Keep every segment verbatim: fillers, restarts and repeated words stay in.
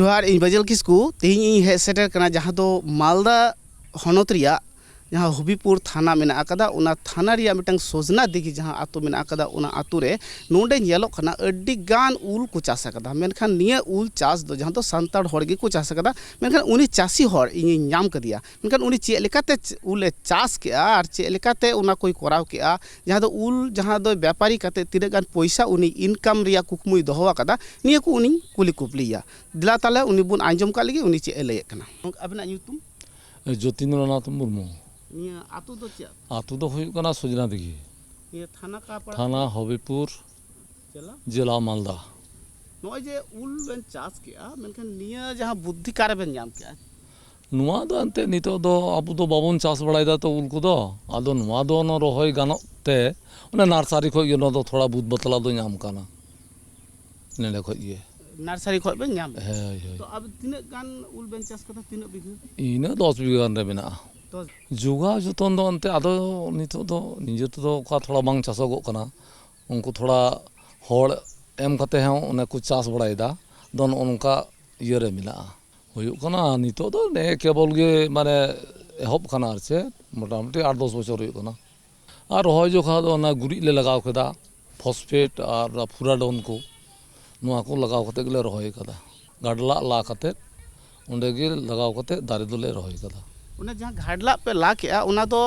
ᱡᱚᱦᱟᱨ, ᱤᱧ ᱵᱟᱹᱡᱟᱹᱞ ᱠᱤᱥᱠᱩ᱾ ᱛᱮᱦᱮᱧ ᱤᱧ ᱦᱮᱡ ᱥᱮᱴᱮᱨ ᱠᱟᱱᱟ ᱡᱟᱦᱟᱸ ᱫᱚ ᱢᱟᱞᱫᱟ ᱦᱚᱱᱚᱛ ᱨᱮᱭᱟᱜ ᱡᱟᱦᱟᱸ ᱦᱚᱵᱤᱯᱩᱨ ᱛᱷᱟᱱᱟ ᱢᱮᱱᱟᱜ ᱟᱠᱟᱫᱟ, ᱚᱱᱟ ᱛᱷᱟᱱᱟ ᱨᱮᱭᱟᱜ ᱢᱤᱫᱴᱟᱝ ᱥᱚᱡᱽᱱᱟ ᱫᱤᱜᱷᱤ ᱡᱟᱦᱟᱸ ᱟᱛᱳ ᱢᱮᱱᱟᱜ ᱟᱠᱟᱫᱟ, ᱚᱱᱟ ᱟᱛᱳ ᱨᱮ ᱱᱚᱰᱮ ᱧᱮᱞᱚᱜ ᱠᱟᱱᱟ ᱟᱹᱰᱤ ᱜᱟᱱ ᱩᱞ ᱠᱚ ᱪᱟᱥ ᱟᱠᱟᱫᱟ᱾ ᱢᱮᱱᱠᱷᱟᱱ ᱱᱤᱭᱟᱹ ᱩᱞ ᱪᱟᱥ ᱫᱚ ᱡᱟᱦᱟᱸ ᱫᱚ ᱥᱟᱱᱛᱟᱲ ᱦᱚᱲ ᱜᱮᱠᱚ ᱪᱟᱥ ᱟᱠᱟᱫᱟ, ᱢᱮᱱᱠᱷᱟᱱ ᱩᱱᱤ ᱪᱟᱹᱥᱤ ᱦᱚᱲ ᱤᱧᱤᱧ ᱧᱟᱢ ᱠᱟᱫᱮᱭᱟ᱾ ᱢᱮᱱᱠᱷᱟᱱ ᱩᱱᱤ ᱪᱮᱫ ᱞᱮᱠᱟᱛᱮ ᱪ-, ᱩᱞᱮ ᱪᱟᱥ ᱠᱮᱜᱼᱟ ᱟᱨ ᱪᱮᱫ ᱞᱮᱠᱟᱛᱮ ᱚᱱᱟ ᱠᱚᱭ ᱠᱚᱨᱟᱣ ᱠᱮᱜᱼᱟ, ᱡᱟᱦᱟᱸ ᱫᱚ ᱩᱞ ᱡᱟᱦᱟᱸ ᱫᱚ ᱵᱮᱯᱟᱨᱤ ᱠᱟᱛᱮ ᱛᱤᱱᱟᱹᱜ ᱜᱟᱱ ᱯᱚᱭᱥᱟ ᱩᱱᱤ ᱤᱱᱠᱟᱢ ᱨᱮᱭᱟᱜ ᱠᱩᱠᱢᱩᱭ ᱫᱚᱦᱚ ᱟᱠᱟᱫᱟ, ᱱᱤᱭᱟᱹ ᱠᱚ ᱩᱱᱤᱧ ᱠᱩᱞᱤ ᱠᱩᱯᱞᱤᱭᱟ᱾ ᱫᱮᱞᱟ ᱛᱟᱦᱞᱮ ᱩᱱᱤ ᱵᱚᱱ ᱟᱸᱡᱚᱢ ᱠᱟᱜ ᱞᱮᱜᱮ, ᱩᱱᱤ ᱪᱮᱫ ᱮ ᱞᱟᱹᱭᱮᱫ ᱠᱟᱱᱟ᱾ ᱜᱚᱝᱠᱮ, ᱟᱵᱤᱱᱟᱜ ᱧᱩᱛᱩᱢ? ᱡᱳᱛᱤᱱᱫᱨᱚᱱᱟᱛᱷ ᱢᱩᱨᱢᱩ᱾ ᱱᱤᱭᱟᱹ ᱟᱛᱳ ᱫᱚ ᱪᱮᱫ? ᱟᱛᱳ ᱫᱚ ᱦᱩᱭᱩᱜ ᱠᱟᱱᱟ ᱥᱚᱡᱽᱱᱟ ᱫᱤᱜᱷᱤ᱾ ᱱᱤᱭᱟᱹ ᱛᱷᱟᱱᱟ ᱚᱠᱟ ᱯᱟᱲᱟ? ᱛᱷᱟᱱᱟ ᱦᱚᱵᱤᱯᱩᱨ, ᱡᱮᱞᱟ? ᱡᱮᱞᱟ ᱢᱟᱞᱫᱟ᱾ ᱱᱚᱜᱼᱚᱭ ᱡᱮ ᱩᱞ ᱵᱮᱱ ᱪᱟᱥ ᱠᱮᱜᱼᱟ, ᱢᱮᱱᱠᱷᱟᱱ ᱱᱤᱭᱟᱹ ᱡᱟᱦᱟᱸ ᱵᱩᱫᱽᱫᱷᱤ ᱚᱠᱟ ᱨᱮᱵᱮᱱ ᱧᱟᱢ ᱠᱮᱜᱼᱟ? ᱱᱚᱣᱟ ᱫᱚ ᱮᱱᱛᱮᱫ ᱱᱤᱛᱚᱜ ᱫᱚ ᱟᱵᱚ ᱫᱚ ᱵᱟᱵᱚᱱ ᱪᱟᱥ ᱵᱟᱲᱟᱭᱮᱫᱟ ᱛᱚ ᱩᱞ ᱠᱚᱫᱚ, ᱟᱫᱚ ᱱᱚᱣᱟ ᱫᱚ ᱚᱱᱟ ᱨᱚᱦᱚᱭ ᱜᱟᱱᱚᱜ ᱛᱮ ᱚᱱᱟ ᱱᱟᱨᱥᱟᱨᱤ ᱠᱷᱚᱡ ᱜᱮ ᱱᱚᱣᱟ ᱫᱚ ᱛᱷᱚᱲᱟ ᱵᱩᱫᱽ ᱵᱟᱛᱞᱟ ᱫᱚ ᱧᱟᱢ ᱠᱟᱱᱟ᱾ ᱱᱚᱰᱮ ᱠᱷᱚᱡ ᱜᱮ᱾ ᱱᱟᱨᱥᱟᱨᱤ ᱠᱷᱚᱡ ᱵᱮᱱ ᱧᱟᱢ ᱮᱫᱟ? ᱦᱮᱸ, ᱦᱳᱭ, ᱦᱳᱭ᱾ ᱛᱚ ᱟᱵᱮᱱ ᱛᱤᱱᱟᱹᱜ ᱜᱟᱱ ᱩᱞ ᱵᱮᱱ ᱪᱟᱥ ᱠᱟᱫᱟ? ᱛᱤᱱᱟᱹᱜ ᱵᱤᱜᱷᱟᱹ? ᱤᱱᱟᱹ ᱫᱚᱥ ᱵᱤᱜᱷᱟᱹ ᱜᱟᱱ ᱨᱮ ᱢᱮᱱᱟᱜᱼᱟ᱾ ᱫᱚᱥ᱾ ᱡᱚᱜᱟᱣ ᱡᱚᱛᱚᱱ ᱫᱚ ᱮᱱᱛᱮ ᱟᱫᱚ ᱱᱤᱛᱚᱜ ᱫᱚ ᱱᱤᱡᱮ ᱛᱮᱫᱚ ᱚᱠᱟ ᱛᱷᱚᱲᱟ ᱵᱟᱝ ᱪᱟᱥᱚᱜᱚᱜ ᱠᱟᱱᱟ, ᱩᱱᱠᱩ ᱛᱷᱚᱲᱟ ᱦᱚᱲ ᱮᱢ ᱠᱟᱛᱮ ᱦᱚᱸ ᱚᱱᱮ ᱠᱚ ᱪᱟᱥ ᱵᱟᱲᱟᱭᱮᱫᱟ᱾ ᱫᱚ ᱱᱚᱜᱼᱚ ᱱᱚᱝᱠᱟ ᱤᱭᱟᱹ ᱨᱮ ᱢᱮᱱᱟᱜᱼᱟ᱾ ᱦᱩᱭᱩᱜ ᱠᱟᱱᱟ ᱱᱤᱛᱚᱜ ᱫᱚ ᱱᱮ ᱠᱮᱵᱚᱞ ᱜᱮ ᱢᱟᱱᱮ ᱮᱦᱚᱵ ᱠᱟᱱᱟ ᱟᱨ ᱪᱮᱫ, ᱢᱚᱴᱟᱢᱩᱴᱤ ᱟᱴ ᱫᱚᱥ ᱵᱚᱪᱷᱚᱨ ᱦᱩᱭᱩᱜ ᱠᱟᱱᱟ᱾ ᱟᱨ ᱨᱚᱦᱚᱭ ᱡᱚᱠᱷᱟ ᱫᱚ ᱚᱱᱟ ᱜᱩᱨᱤᱡ ᱞᱮ ᱞᱟᱜᱟᱣ ᱠᱮᱫᱟ, ᱯᱷᱚᱥᱯᱷᱮᱴ ᱟᱨ ᱯᱷᱩᱨᱟᱰᱚᱱ ᱠᱚ, ᱱᱚᱣᱟ ᱠᱚ ᱞᱟᱜᱟᱣ ᱠᱟᱛᱮ ᱜᱮᱞᱮ ᱨᱚᱦᱚᱭ ᱠᱟᱫᱟ᱾ ᱜᱟᱰᱞᱟᱜ ᱞᱟ ᱠᱟᱛᱮ ᱚᱸᱰᱮ ᱜᱮ ᱞᱟᱜᱟᱣ ᱠᱟᱛᱮ ᱫᱟᱨᱮ ᱫᱚᱞᱮ ᱨᱚᱦᱚᱭ ᱠᱟᱫᱟ᱾ ᱚᱱᱟ ᱡᱟᱦᱟᱸ ᱜᱷᱟᱰᱞᱟᱜ ᱯᱮ ᱞᱟ ᱠᱮᱜᱼᱟ, ᱚᱱᱟ ᱫᱚ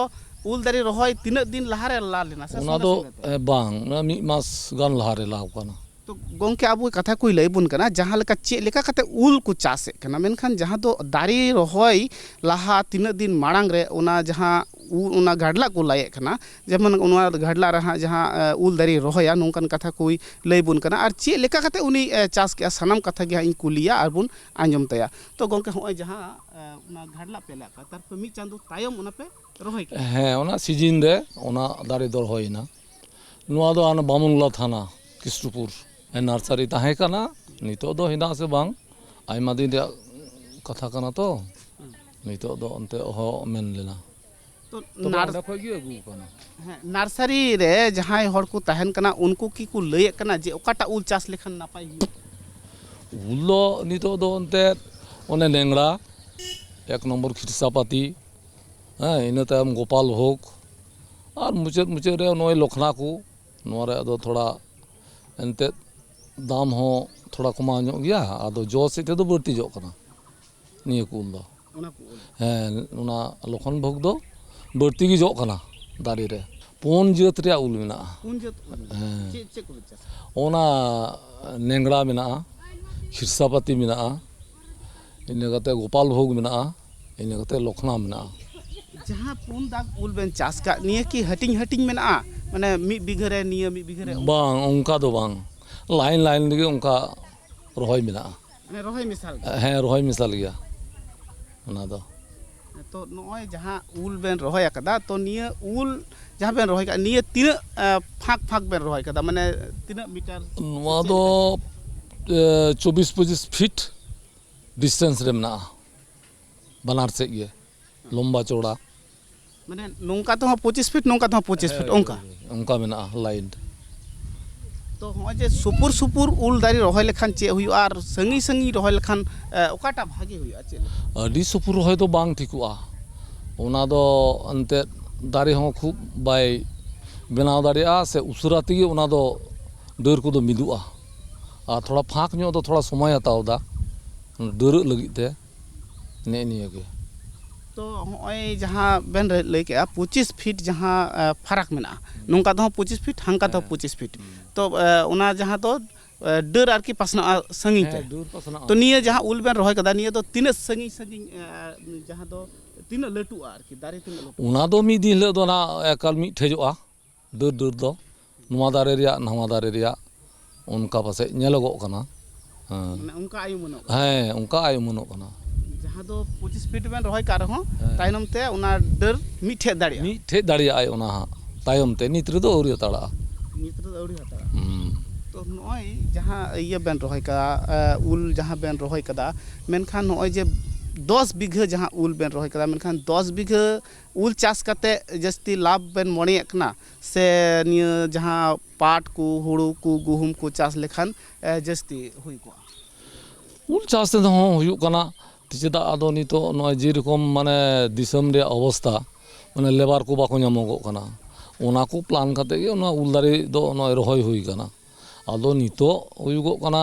ᱩᱞ ᱫᱟᱨᱮ ᱨᱚᱦᱚᱭ ᱛᱤᱱᱟᱹᱜ ᱫᱤᱱ ᱞᱟᱦᱟᱨᱮ ᱞᱟ ᱞᱮᱱᱟ ᱥᱮ ᱚᱱᱟ ᱥᱚᱸᱜᱮ ᱫᱚ, ᱥᱚᱸᱜᱮ ᱛᱮ? ᱮ, ᱵᱟᱝ, ᱚᱱᱟ ᱢᱤᱫ ᱢᱟᱥ ᱜᱟᱱ ᱞᱟᱦᱟᱨᱮ ᱞᱟᱣ ᱠᱟᱱᱟ᱾ ᱛᱚ ᱜᱚᱝᱠᱮ, ᱟᱵᱚ ᱠᱟᱛᱷᱟ ᱠᱚᱭ ᱞᱟᱹᱭ ᱵᱚᱱ ᱠᱟᱱᱟ, ᱡᱟᱦᱟᱸ ᱞᱮᱠᱟ ᱪᱮᱫ ᱞᱮᱠᱟ ᱠᱟᱛᱮ ᱩᱞ ᱠᱚ ᱪᱟᱥᱮᱫ ᱠᱟᱱᱟ, ᱢᱮᱱᱠᱷᱟᱱ ᱡᱟᱦᱟᱸ ᱫᱚ ᱫᱟᱨᱮ ᱨᱚᱦᱚᱭ ᱞᱟᱦᱟ ᱛᱤᱱᱟᱹᱜ ᱫᱤᱱ ᱢᱟᱲᱟᱝ ᱨᱮ ᱚᱱᱟ ᱡᱟᱦᱟᱸ ᱩ-, ᱚᱱᱟ ᱜᱷᱟᱰᱞᱟᱜ ᱠᱚ ᱞᱟᱭᱮᱫ ᱠᱟᱱᱟ, ᱡᱮᱢᱚᱱ ᱚᱱᱟ ᱜᱷᱟᱰᱞᱟᱜ ᱨᱮ ᱦᱟᱸᱜ ᱡᱟᱦᱟᱸ, ᱮ, ᱩᱞ ᱫᱟᱨᱮ ᱨᱚᱦᱚᱭᱟ, ᱱᱚᱝᱠᱟᱱ ᱠᱟᱛᱷᱟ ᱠᱚᱭ ᱞᱟᱹᱭ ᱵᱚᱱ ᱠᱟᱱᱟ᱾ ᱟᱨ ᱪᱮᱫ ᱞᱮᱠᱟ ᱠᱟᱛᱮ ᱩᱱᱤ, ᱮ, ᱪᱟᱥ ᱠᱮᱜᱼᱟ, ᱥᱟᱱᱟᱢ ᱠᱟᱛᱷᱟ ᱜᱮ ᱦᱟᱸᱜ ᱤᱧ ᱠᱩᱞᱤᱭᱟ ᱟᱨ ᱵᱚᱱ ᱟᱸᱡᱚᱢ ᱛᱟᱭᱟ᱾ ᱛᱚ ᱜᱚᱝᱠᱮ, ᱦᱚᱸᱜᱼᱚᱭ ᱡᱟᱦᱟᱸ, ᱮ, ᱚᱱᱟ ᱜᱷᱟᱰᱞᱟᱜ ᱯᱮ ᱞᱟᱜ ᱠᱟᱜᱼᱟ, ᱛᱟᱨᱯᱚᱨ ᱢᱤᱫ ᱪᱟᱸᱫᱳ ᱛᱟᱭᱚᱢ ᱚᱱᱟ ᱯᱮ ᱨᱚᱦᱚᱭ ᱠᱮᱜᱼᱟ? ᱦᱮᱸ, ᱚᱱᱟ ᱥᱤᱡᱤᱱ ᱨᱮ ᱚᱱᱟ ᱫᱟᱨᱮ ᱫᱚ ᱨᱚᱦᱚᱭᱮᱱᱟ᱾ ᱱᱚᱣᱟ ᱫᱚ ᱦᱟᱱᱟ ᱵᱟᱢᱩᱱᱜᱚᱲᱟ ᱛᱷᱟᱱᱟ, ᱠᱨᱤᱥᱱᱚᱯᱩᱨ᱾ ᱱᱟᱨᱥᱟᱨᱤ ᱛᱟᱦᱮᱸ ᱠᱟᱱᱟ, ᱱᱤᱛᱚᱜ ᱫᱚ ᱦᱮᱱᱟᱜ ᱟᱥᱮ ᱵᱟᱝ, ᱟᱭᱢᱟ ᱫᱤᱱ ᱨᱮᱭᱟᱜ ᱠᱟᱛᱷᱟ ᱠᱟᱱᱟ ᱛᱚ᱾ ᱱᱤᱛᱚᱜ ᱫᱚ ᱚᱱᱛᱮ ᱚᱦᱚ ᱢᱮᱱ ᱞᱮᱱᱟ᱾ ᱛᱚ ᱛᱚᱵᱮ ᱱᱟᱨ-, ᱚᱸᱰᱮ ᱠᱷᱚᱡ ᱜᱮ ᱟᱹᱜᱩ ᱠᱟᱱᱟ᱾ ᱦᱮᱸ, ᱱᱟᱨᱥᱟᱨᱤ ᱨᱮ ᱡᱟᱦᱟᱸᱭ ᱦᱚᱲ ᱠᱚ ᱛᱟᱦᱮᱱ ᱠᱟᱱᱟ, ᱩᱱᱠᱩ ᱠᱤ ᱠᱚ ᱞᱟᱹᱭᱮᱫ ᱠᱟᱱᱟ ᱡᱮ ᱚᱠᱟᱴᱟᱜ ᱩᱞ ᱪᱟᱥ ᱞᱮᱠᱷᱟᱱ ᱱᱟᱯᱟᱭ ᱦᱩᱭᱩᱜᱼᱟ? ᱩᱞ ᱫᱚ ᱱᱤᱛᱚᱜ ᱫᱚ ᱮᱱᱛᱮᱫ ᱚᱱᱮ ᱱᱮᱝᱲᱟ, ᱮᱠ ᱱᱚᱢᱵᱚᱨ ᱠᱷᱤᱨᱥᱟᱯᱟᱛᱤ, ᱦᱮᱸ, ᱤᱱᱟᱹ ᱛᱟᱭᱚᱢ ᱜᱳᱯᱟᱞ ᱵᱷᱳᱜᱽ, ᱟᱨ ᱢᱩᱪᱟᱹᱫ ᱢᱩᱪᱟᱹᱫ ᱨᱮ ᱱᱚᱜᱼᱚᱭ ᱞᱚᱠᱷᱱᱟ ᱠᱚ᱾ ᱱᱚᱣᱟ ᱨᱮᱭᱟᱜ ᱫᱚ ᱛᱷᱚᱲᱟ ᱮᱱᱛᱮᱫ ᱫᱟᱢ ᱦᱚᱸ ᱛᱷᱚᱲᱟ ᱠᱚᱢᱟᱣ ᱧᱚᱜ ᱜᱮᱭᱟ, ᱟᱫᱚ ᱡᱚ ᱥᱮᱫ ᱛᱮᱫᱚ ᱵᱟᱹᱲᱛᱤ ᱡᱚᱜ ᱠᱟᱱᱟ ᱱᱤᱭᱟᱹ ᱠᱚ ᱩᱞ ᱫᱚ᱾ ᱚᱱᱟ ᱠᱚ ᱩᱞ? ᱦᱮᱸ, ᱚᱱᱟ ᱞᱚᱠᱷᱚᱱ ᱵᱷᱳᱜᱽ ᱫᱚ ᱵᱟᱹᱲᱛᱤ ᱜᱮ ᱡᱚᱜ ᱠᱟᱱᱟ ᱫᱟᱨᱮ ᱨᱮ᱾ ᱯᱩᱱ ᱡᱟᱹᱛ ᱨᱮᱭᱟᱜ ᱩᱞ ᱢᱮᱱᱟᱜᱼᱟ᱾ ᱯᱩᱱ ᱡᱟᱹᱛ ᱩᱞ? ᱦᱮᱸ᱾ ᱪᱮᱫ, ᱪᱮᱫ ᱠᱚᱯᱮ ᱪᱟᱥᱟ? ᱚᱱᱟ ᱱᱮᱝᱲᱟ ᱢᱮᱱᱟᱜᱼᱟ, ᱠᱷᱤᱨᱥᱟᱯᱟᱛᱤ ᱢᱮᱱᱟᱜᱼᱟ, ᱤᱱᱟᱹ ᱠᱟᱛᱮ ᱜᱳᱯᱟᱞ ᱵᱷᱳᱜᱽ ᱢᱮᱱᱟᱜᱼᱟ, ᱤᱱᱟᱹ ᱠᱟᱛᱮ ᱞᱚᱠᱷᱱᱟ ᱢᱮᱱᱟᱜᱼᱟ᱾ ᱡᱟᱦᱟᱸ ᱯᱩᱱ ᱫᱟᱜᱽ ᱩᱞ ᱵᱮᱱ ᱪᱟᱥ ᱠᱟᱜ, ᱱᱤᱭᱟᱹ ᱠᱤ ᱦᱟᱹᱴᱤᱧ ᱦᱟᱹᱴᱤᱧ ᱢᱮᱱᱟᱜᱼᱟ? ᱢᱟᱱᱮ ᱢᱤᱫ ᱵᱤᱜᱷᱟᱹ ᱨᱮ ᱱᱤᱭᱟᱹ, ᱢᱤᱫ ᱵᱤᱜᱷᱟᱹ ᱨᱮ ᱚᱱᱠᱟ? ᱵᱟᱝ, ᱚᱱᱠᱟ ᱫᱚ ᱵᱟᱝ᱾ ᱞᱟᱭᱤᱱ ᱞᱟᱭᱤᱱ ᱨᱮᱜᱮ ᱚᱱᱠᱟ ᱨᱚᱦᱚᱭ ᱢᱮᱱᱟᱜᱼᱟ᱾ ᱢᱟᱱᱮ ᱨᱚᱦᱚᱭ ᱢᱮᱥᱟᱞ ᱜᱮ? ᱦᱮᱸ, ᱨᱚᱦᱚᱭ ᱢᱮᱥᱟᱞ ᱜᱮᱭᱟ ᱚᱱᱟ ᱫᱚ᱾ ᱛᱚ ᱱᱚᱜᱼᱚᱭ ᱡᱟᱦᱟᱸ ᱩᱞ ᱵᱮᱱ ᱨᱚᱦᱚᱭ ᱟᱠᱟᱫᱟ, ᱛᱚ ᱱᱤᱭᱟᱹ ᱩᱞ ᱡᱟᱦᱟᱸ ᱵᱮᱱ ᱨᱚᱦᱚᱭ ᱠᱟᱜᱼᱟ, ᱱᱤᱭᱟᱹ ᱛᱤᱱᱟᱹᱜ, ᱮ, ᱯᱷᱟᱸᱠ ᱯᱷᱟᱸᱠ ᱵᱮᱱ ᱨᱚᱦᱚᱭ ᱠᱟᱫᱟ? ᱢᱟᱱᱮ ᱛᱤᱱᱟᱹᱜ ᱢᱤᱴᱟᱨ? ᱱᱚᱣᱟ ᱪᱮᱫ ᱫᱚ, ᱞᱮᱠᱟ? ᱮ, ᱪᱚᱵᱵᱤᱥ ᱯᱚᱸᱪᱤᱥ ᱯᱷᱤᱴ ᱰᱤᱥᱴᱮᱱᱥ ᱨᱮ ᱢᱮᱱᱟᱜᱼᱟ, ᱵᱟᱱᱟᱨ ᱥᱮᱫ ᱜᱮ, ᱞᱚᱢᱵᱟ ᱪᱚᱣᱲᱟ᱾ ᱢᱟᱱᱮ ᱱᱚᱝᱠᱟ ᱛᱮᱦᱚᱸ ᱯᱚᱸᱪᱤᱥ ᱯᱷᱤᱴ, ᱱᱚᱝᱠᱟ ᱛᱮᱦᱚᱸ ᱯᱚᱸᱪᱤᱥ ᱯᱷᱤᱴ, ᱦᱳᱭ, ᱚᱱᱠᱟ? ᱦᱳᱭ, ᱦᱳᱭ, ᱚᱱᱠᱟ ᱢᱮᱱᱟᱜᱼᱟ ᱞᱟᱭᱤᱱ᱾ ᱛᱚ ᱦᱚᱸᱜᱼᱚᱭ ᱡᱮ ᱥᱩᱯᱩᱨ ᱥᱩᱯᱩᱨ ᱩᱞ ᱫᱟᱨᱮ ᱨᱚᱦᱚᱭ ᱞᱮᱠᱷᱟᱱ ᱪᱮᱫ ᱦᱩᱭᱩᱜᱼᱟ, ᱟᱨ ᱥᱟᱺᱜᱤᱧ ᱥᱟᱺᱜᱤᱧ ᱨᱚᱦᱚᱭ ᱞᱮᱠᱷᱟᱱ, ᱮ, ᱚᱠᱟᱴᱟᱜ ᱵᱷᱟᱜᱮ ᱦᱩᱭᱩᱜᱼᱟ, ᱪᱮᱫ ᱞᱮᱠᱟ? ᱟᱹᱰᱤ ᱥᱩᱯᱩᱨ ᱨᱚᱦᱚᱭ ᱫᱚ ᱵᱟᱝ ᱴᱷᱤᱠᱚᱜᱼᱟ, ᱚᱱᱟ ᱫᱚ ᱮᱱᱛᱮᱫ ᱫᱟᱨᱮ ᱦᱚᱸ ᱠᱷᱩᱵ ᱵᱟᱭ ᱵᱮᱱᱟᱣ ᱫᱟᱲᱮᱭᱟᱜᱼᱟ, ᱥᱮ ᱩᱥᱟᱹᱨᱟ ᱛᱮᱜᱮ ᱚᱱᱟ ᱫᱚ ᱰᱟᱹᱨ ᱠᱚᱫᱚ ᱢᱤᱫᱚᱜᱼᱟ, ᱟᱨ ᱛᱷᱚᱲᱟ ᱯᱷᱟᱸᱠ ᱧᱚᱜ ᱫᱚ ᱛᱷᱚᱲᱟ ᱥᱚᱢᱚᱭ ᱦᱟᱛᱟᱣ ᱮᱫᱟ ᱰᱟᱹᱨᱟᱹᱜ ᱞᱟᱹᱜᱤᱫ ᱛᱮ᱾ ᱱᱮᱜᱼᱮ ᱱᱤᱭᱟᱹ ᱜᱮ᱾ ᱛᱚ ᱦᱚᱸᱜᱼᱚᱭ ᱡᱟᱦᱟᱸ ᱵᱮᱱ ᱞᱟᱹᱭ ᱠᱮᱜᱼᱟ ᱯᱚᱸᱪᱤᱥ ᱯᱷᱤᱴ ᱡᱟᱦᱟᱸ, ᱮ, ᱯᱷᱟᱨᱟᱠ ᱢᱮᱱᱟᱜᱼᱟ, ᱱᱚᱝᱠᱟ ᱛᱮᱦᱚᱸ ᱯᱚᱸᱪᱤᱥ ᱯᱷᱤᱴ, ᱦᱟᱱᱠᱟ ᱛᱮᱦᱚᱸ ᱦᱮᱸ᱾ ᱯᱚᱸᱪᱤᱥ ᱯᱷᱤᱴ᱾ ᱦᱩᱸ᱾ ᱛᱚ, ᱮ, ᱚᱱᱟ ᱡᱟᱦᱟᱸ ᱫᱚ, ᱮ, ᱰᱟᱹᱨ ᱟᱨᱠᱤ ᱯᱟᱥᱱᱟᱜᱼᱟ ᱥᱟᱺᱜᱤᱧ ᱛᱮ᱾ ᱦᱮᱸ, ᱰᱟᱹᱨ ᱯᱟᱥᱱᱟᱜᱼᱟ᱾ ᱛᱚ ᱱᱤᱭᱟᱹ ᱡᱟᱦᱟᱸ ᱩᱞ ᱵᱮᱱ ᱨᱚᱦᱚᱭ ᱠᱟᱫᱟ, ᱱᱤᱭᱟᱹ ᱫᱚ ᱛᱤᱱᱟᱹᱜ ᱥᱟᱺᱜᱤᱧ ᱥᱟᱺᱜᱤᱧ, ᱮ, ᱡᱟᱦᱟᱸ ᱫᱚ ᱛᱤᱱᱟᱹᱜ ᱞᱟᱹᱴᱩᱜᱼᱟ ᱟᱨᱠᱤ, ᱫᱟᱨᱮ ᱛᱤᱱᱟᱹᱜ ᱞᱟᱹᱴᱩᱜᱼᱟ? ᱚᱱᱟ ᱫᱚ ᱢᱤᱫ ᱫᱤᱱ ᱦᱤᱞᱳᱜ ᱫᱚ ᱱᱟᱜ ᱮᱠᱟᱞ ᱢᱤᱫ ᱴᱷᱮᱡᱚᱜᱼᱟ᱾ ᱰᱟᱹᱨ ᱰᱟᱹᱨ ᱫᱚ ᱱᱚᱣᱟ ᱫᱟᱨᱮ ᱨᱮᱭᱟᱜ, ᱱᱟᱣᱟ ᱫᱟᱨᱮ ᱨᱮᱭᱟᱜ ᱚᱱᱠᱟ ᱯᱟᱥᱮᱡ ᱧᱮᱞᱚᱜᱚᱜ ᱠᱟᱱᱟ᱾ ᱦᱮᱸ᱾ ᱢᱟᱱᱮ ᱚᱱᱠᱟ ᱟᱭ ᱩᱢᱟᱹᱱᱚᱜ ᱠᱟᱱᱟ᱾ ᱦᱮᱸ, ᱚᱱᱠᱟ ᱟᱭ ᱩᱢᱟᱹᱱᱚᱜ ᱠᱟᱱᱟ᱾ ᱡᱟᱦᱟᱸ ᱫᱚ ᱯᱚᱸᱪᱤᱥ ᱯᱷᱤᱴ ᱵᱮᱱ ᱨᱚᱦᱚᱭ ᱠᱟᱜ ᱨᱮᱦᱚᱸ, ᱦᱮᱸ᱾ ᱛᱟᱭᱱᱚᱢ ᱛᱮ ᱚᱱᱟ ᱰᱟᱹᱨ ᱢᱤᱫ ᱴᱷᱮᱡ ᱫᱟᱲᱮᱭᱟᱜᱼᱟ᱾ ᱢᱤᱫ ᱴᱷᱮᱡ ᱫᱟᱲᱮᱭᱟᱜᱼᱟᱭ ᱚᱱᱟ ᱦᱟᱸᱜ, ᱛᱟᱭᱚᱢ ᱛᱮ, ᱱᱤᱛ ᱨᱮᱫᱚ ᱟᱹᱣᱨᱤ ᱦᱟᱛᱟᱲᱟᱜᱼᱟ᱾ ᱱᱤᱛ ᱨᱮᱫᱚ ᱟᱹᱣᱨᱤ ᱦᱟᱛᱟᱲᱟᱜᱼᱟ᱾ ᱦᱩᱸ᱾ ᱛᱚ ᱱᱚᱜᱼᱚᱭ ᱡᱟᱦᱟᱸ ᱤᱭᱟᱹ ᱵᱮᱱ ᱨᱚᱦᱚᱭ ᱠᱟᱫᱟ, ᱮ, ᱩᱞ ᱡᱟᱦᱟᱸ ᱵᱮᱱ ᱨᱚᱦᱚᱭ ᱠᱟᱫᱟ, ᱢᱮᱱᱠᱷᱟᱱ ᱱᱚᱜᱼᱚᱭ ᱡᱮ ᱫᱚᱥ ᱵᱤᱜᱷᱟᱹ ᱡᱟᱦᱟᱸ ᱩᱞ ᱵᱮᱱ ᱨᱚᱦᱚᱭ ᱠᱟᱫᱟ, ᱢᱮᱱᱠᱷᱟᱱ ᱫᱚᱥ ᱵᱤᱜᱷᱟᱹ ᱩᱞ ᱪᱟᱥ ᱠᱟᱛᱮ ᱡᱟᱹᱥᱛᱤ ᱞᱟᱵᱷ ᱵᱮᱱ ᱢᱚᱱᱮᱭᱮᱫ ᱠᱟᱱᱟ, ᱥᱮ ᱱᱤᱭᱟᱹ ᱡᱟᱦᱟᱸ ᱯᱟᱴ ᱠᱚ, ᱦᱩᱲᱩ ᱠᱚ, ᱜᱩᱦᱩᱢ ᱠᱚ ᱪᱟᱥ ᱞᱮᱠᱷᱟᱱ, ᱮ, ᱡᱟᱹᱥᱛᱤ ᱦᱩᱭ ᱠᱚᱜᱼᱟ? ᱩᱞ ᱪᱟᱥ ᱛᱮᱫᱚ ᱦᱚᱸ ᱦᱩᱭᱩᱜ ᱠᱟᱱᱟ᱾ ᱪᱮᱫᱟᱜ ᱟᱫᱚ ᱱᱤᱛᱚᱜ ᱱᱚᱜᱼᱚᱭ ᱡᱮᱨᱚᱠᱚᱢ ᱢᱟᱱᱮ ᱫᱤᱥᱚᱢ ᱨᱮᱭᱟᱜ ᱚᱵᱚᱥᱛᱟ, ᱢᱟᱱᱮ ᱞᱮᱵᱟᱨ ᱠᱚ ᱵᱟᱠᱚ ᱧᱟᱢᱚᱜᱚᱜ ᱠᱟᱱᱟ᱾ ᱚᱱᱟ ᱠᱚ ᱯᱞᱟᱱ ᱠᱟᱛᱮ ᱜᱮ ᱚᱱᱟ ᱩᱞ ᱫᱟᱨᱮ ᱫᱚ ᱱᱚᱜᱼᱚᱭ ᱨᱚᱦᱚᱭ ᱦᱩᱭ ᱠᱟᱱᱟ᱾ ᱟᱫᱚ ᱱᱤᱛᱚᱜ ᱦᱩᱭᱩᱜᱚᱜ ᱠᱟᱱᱟ,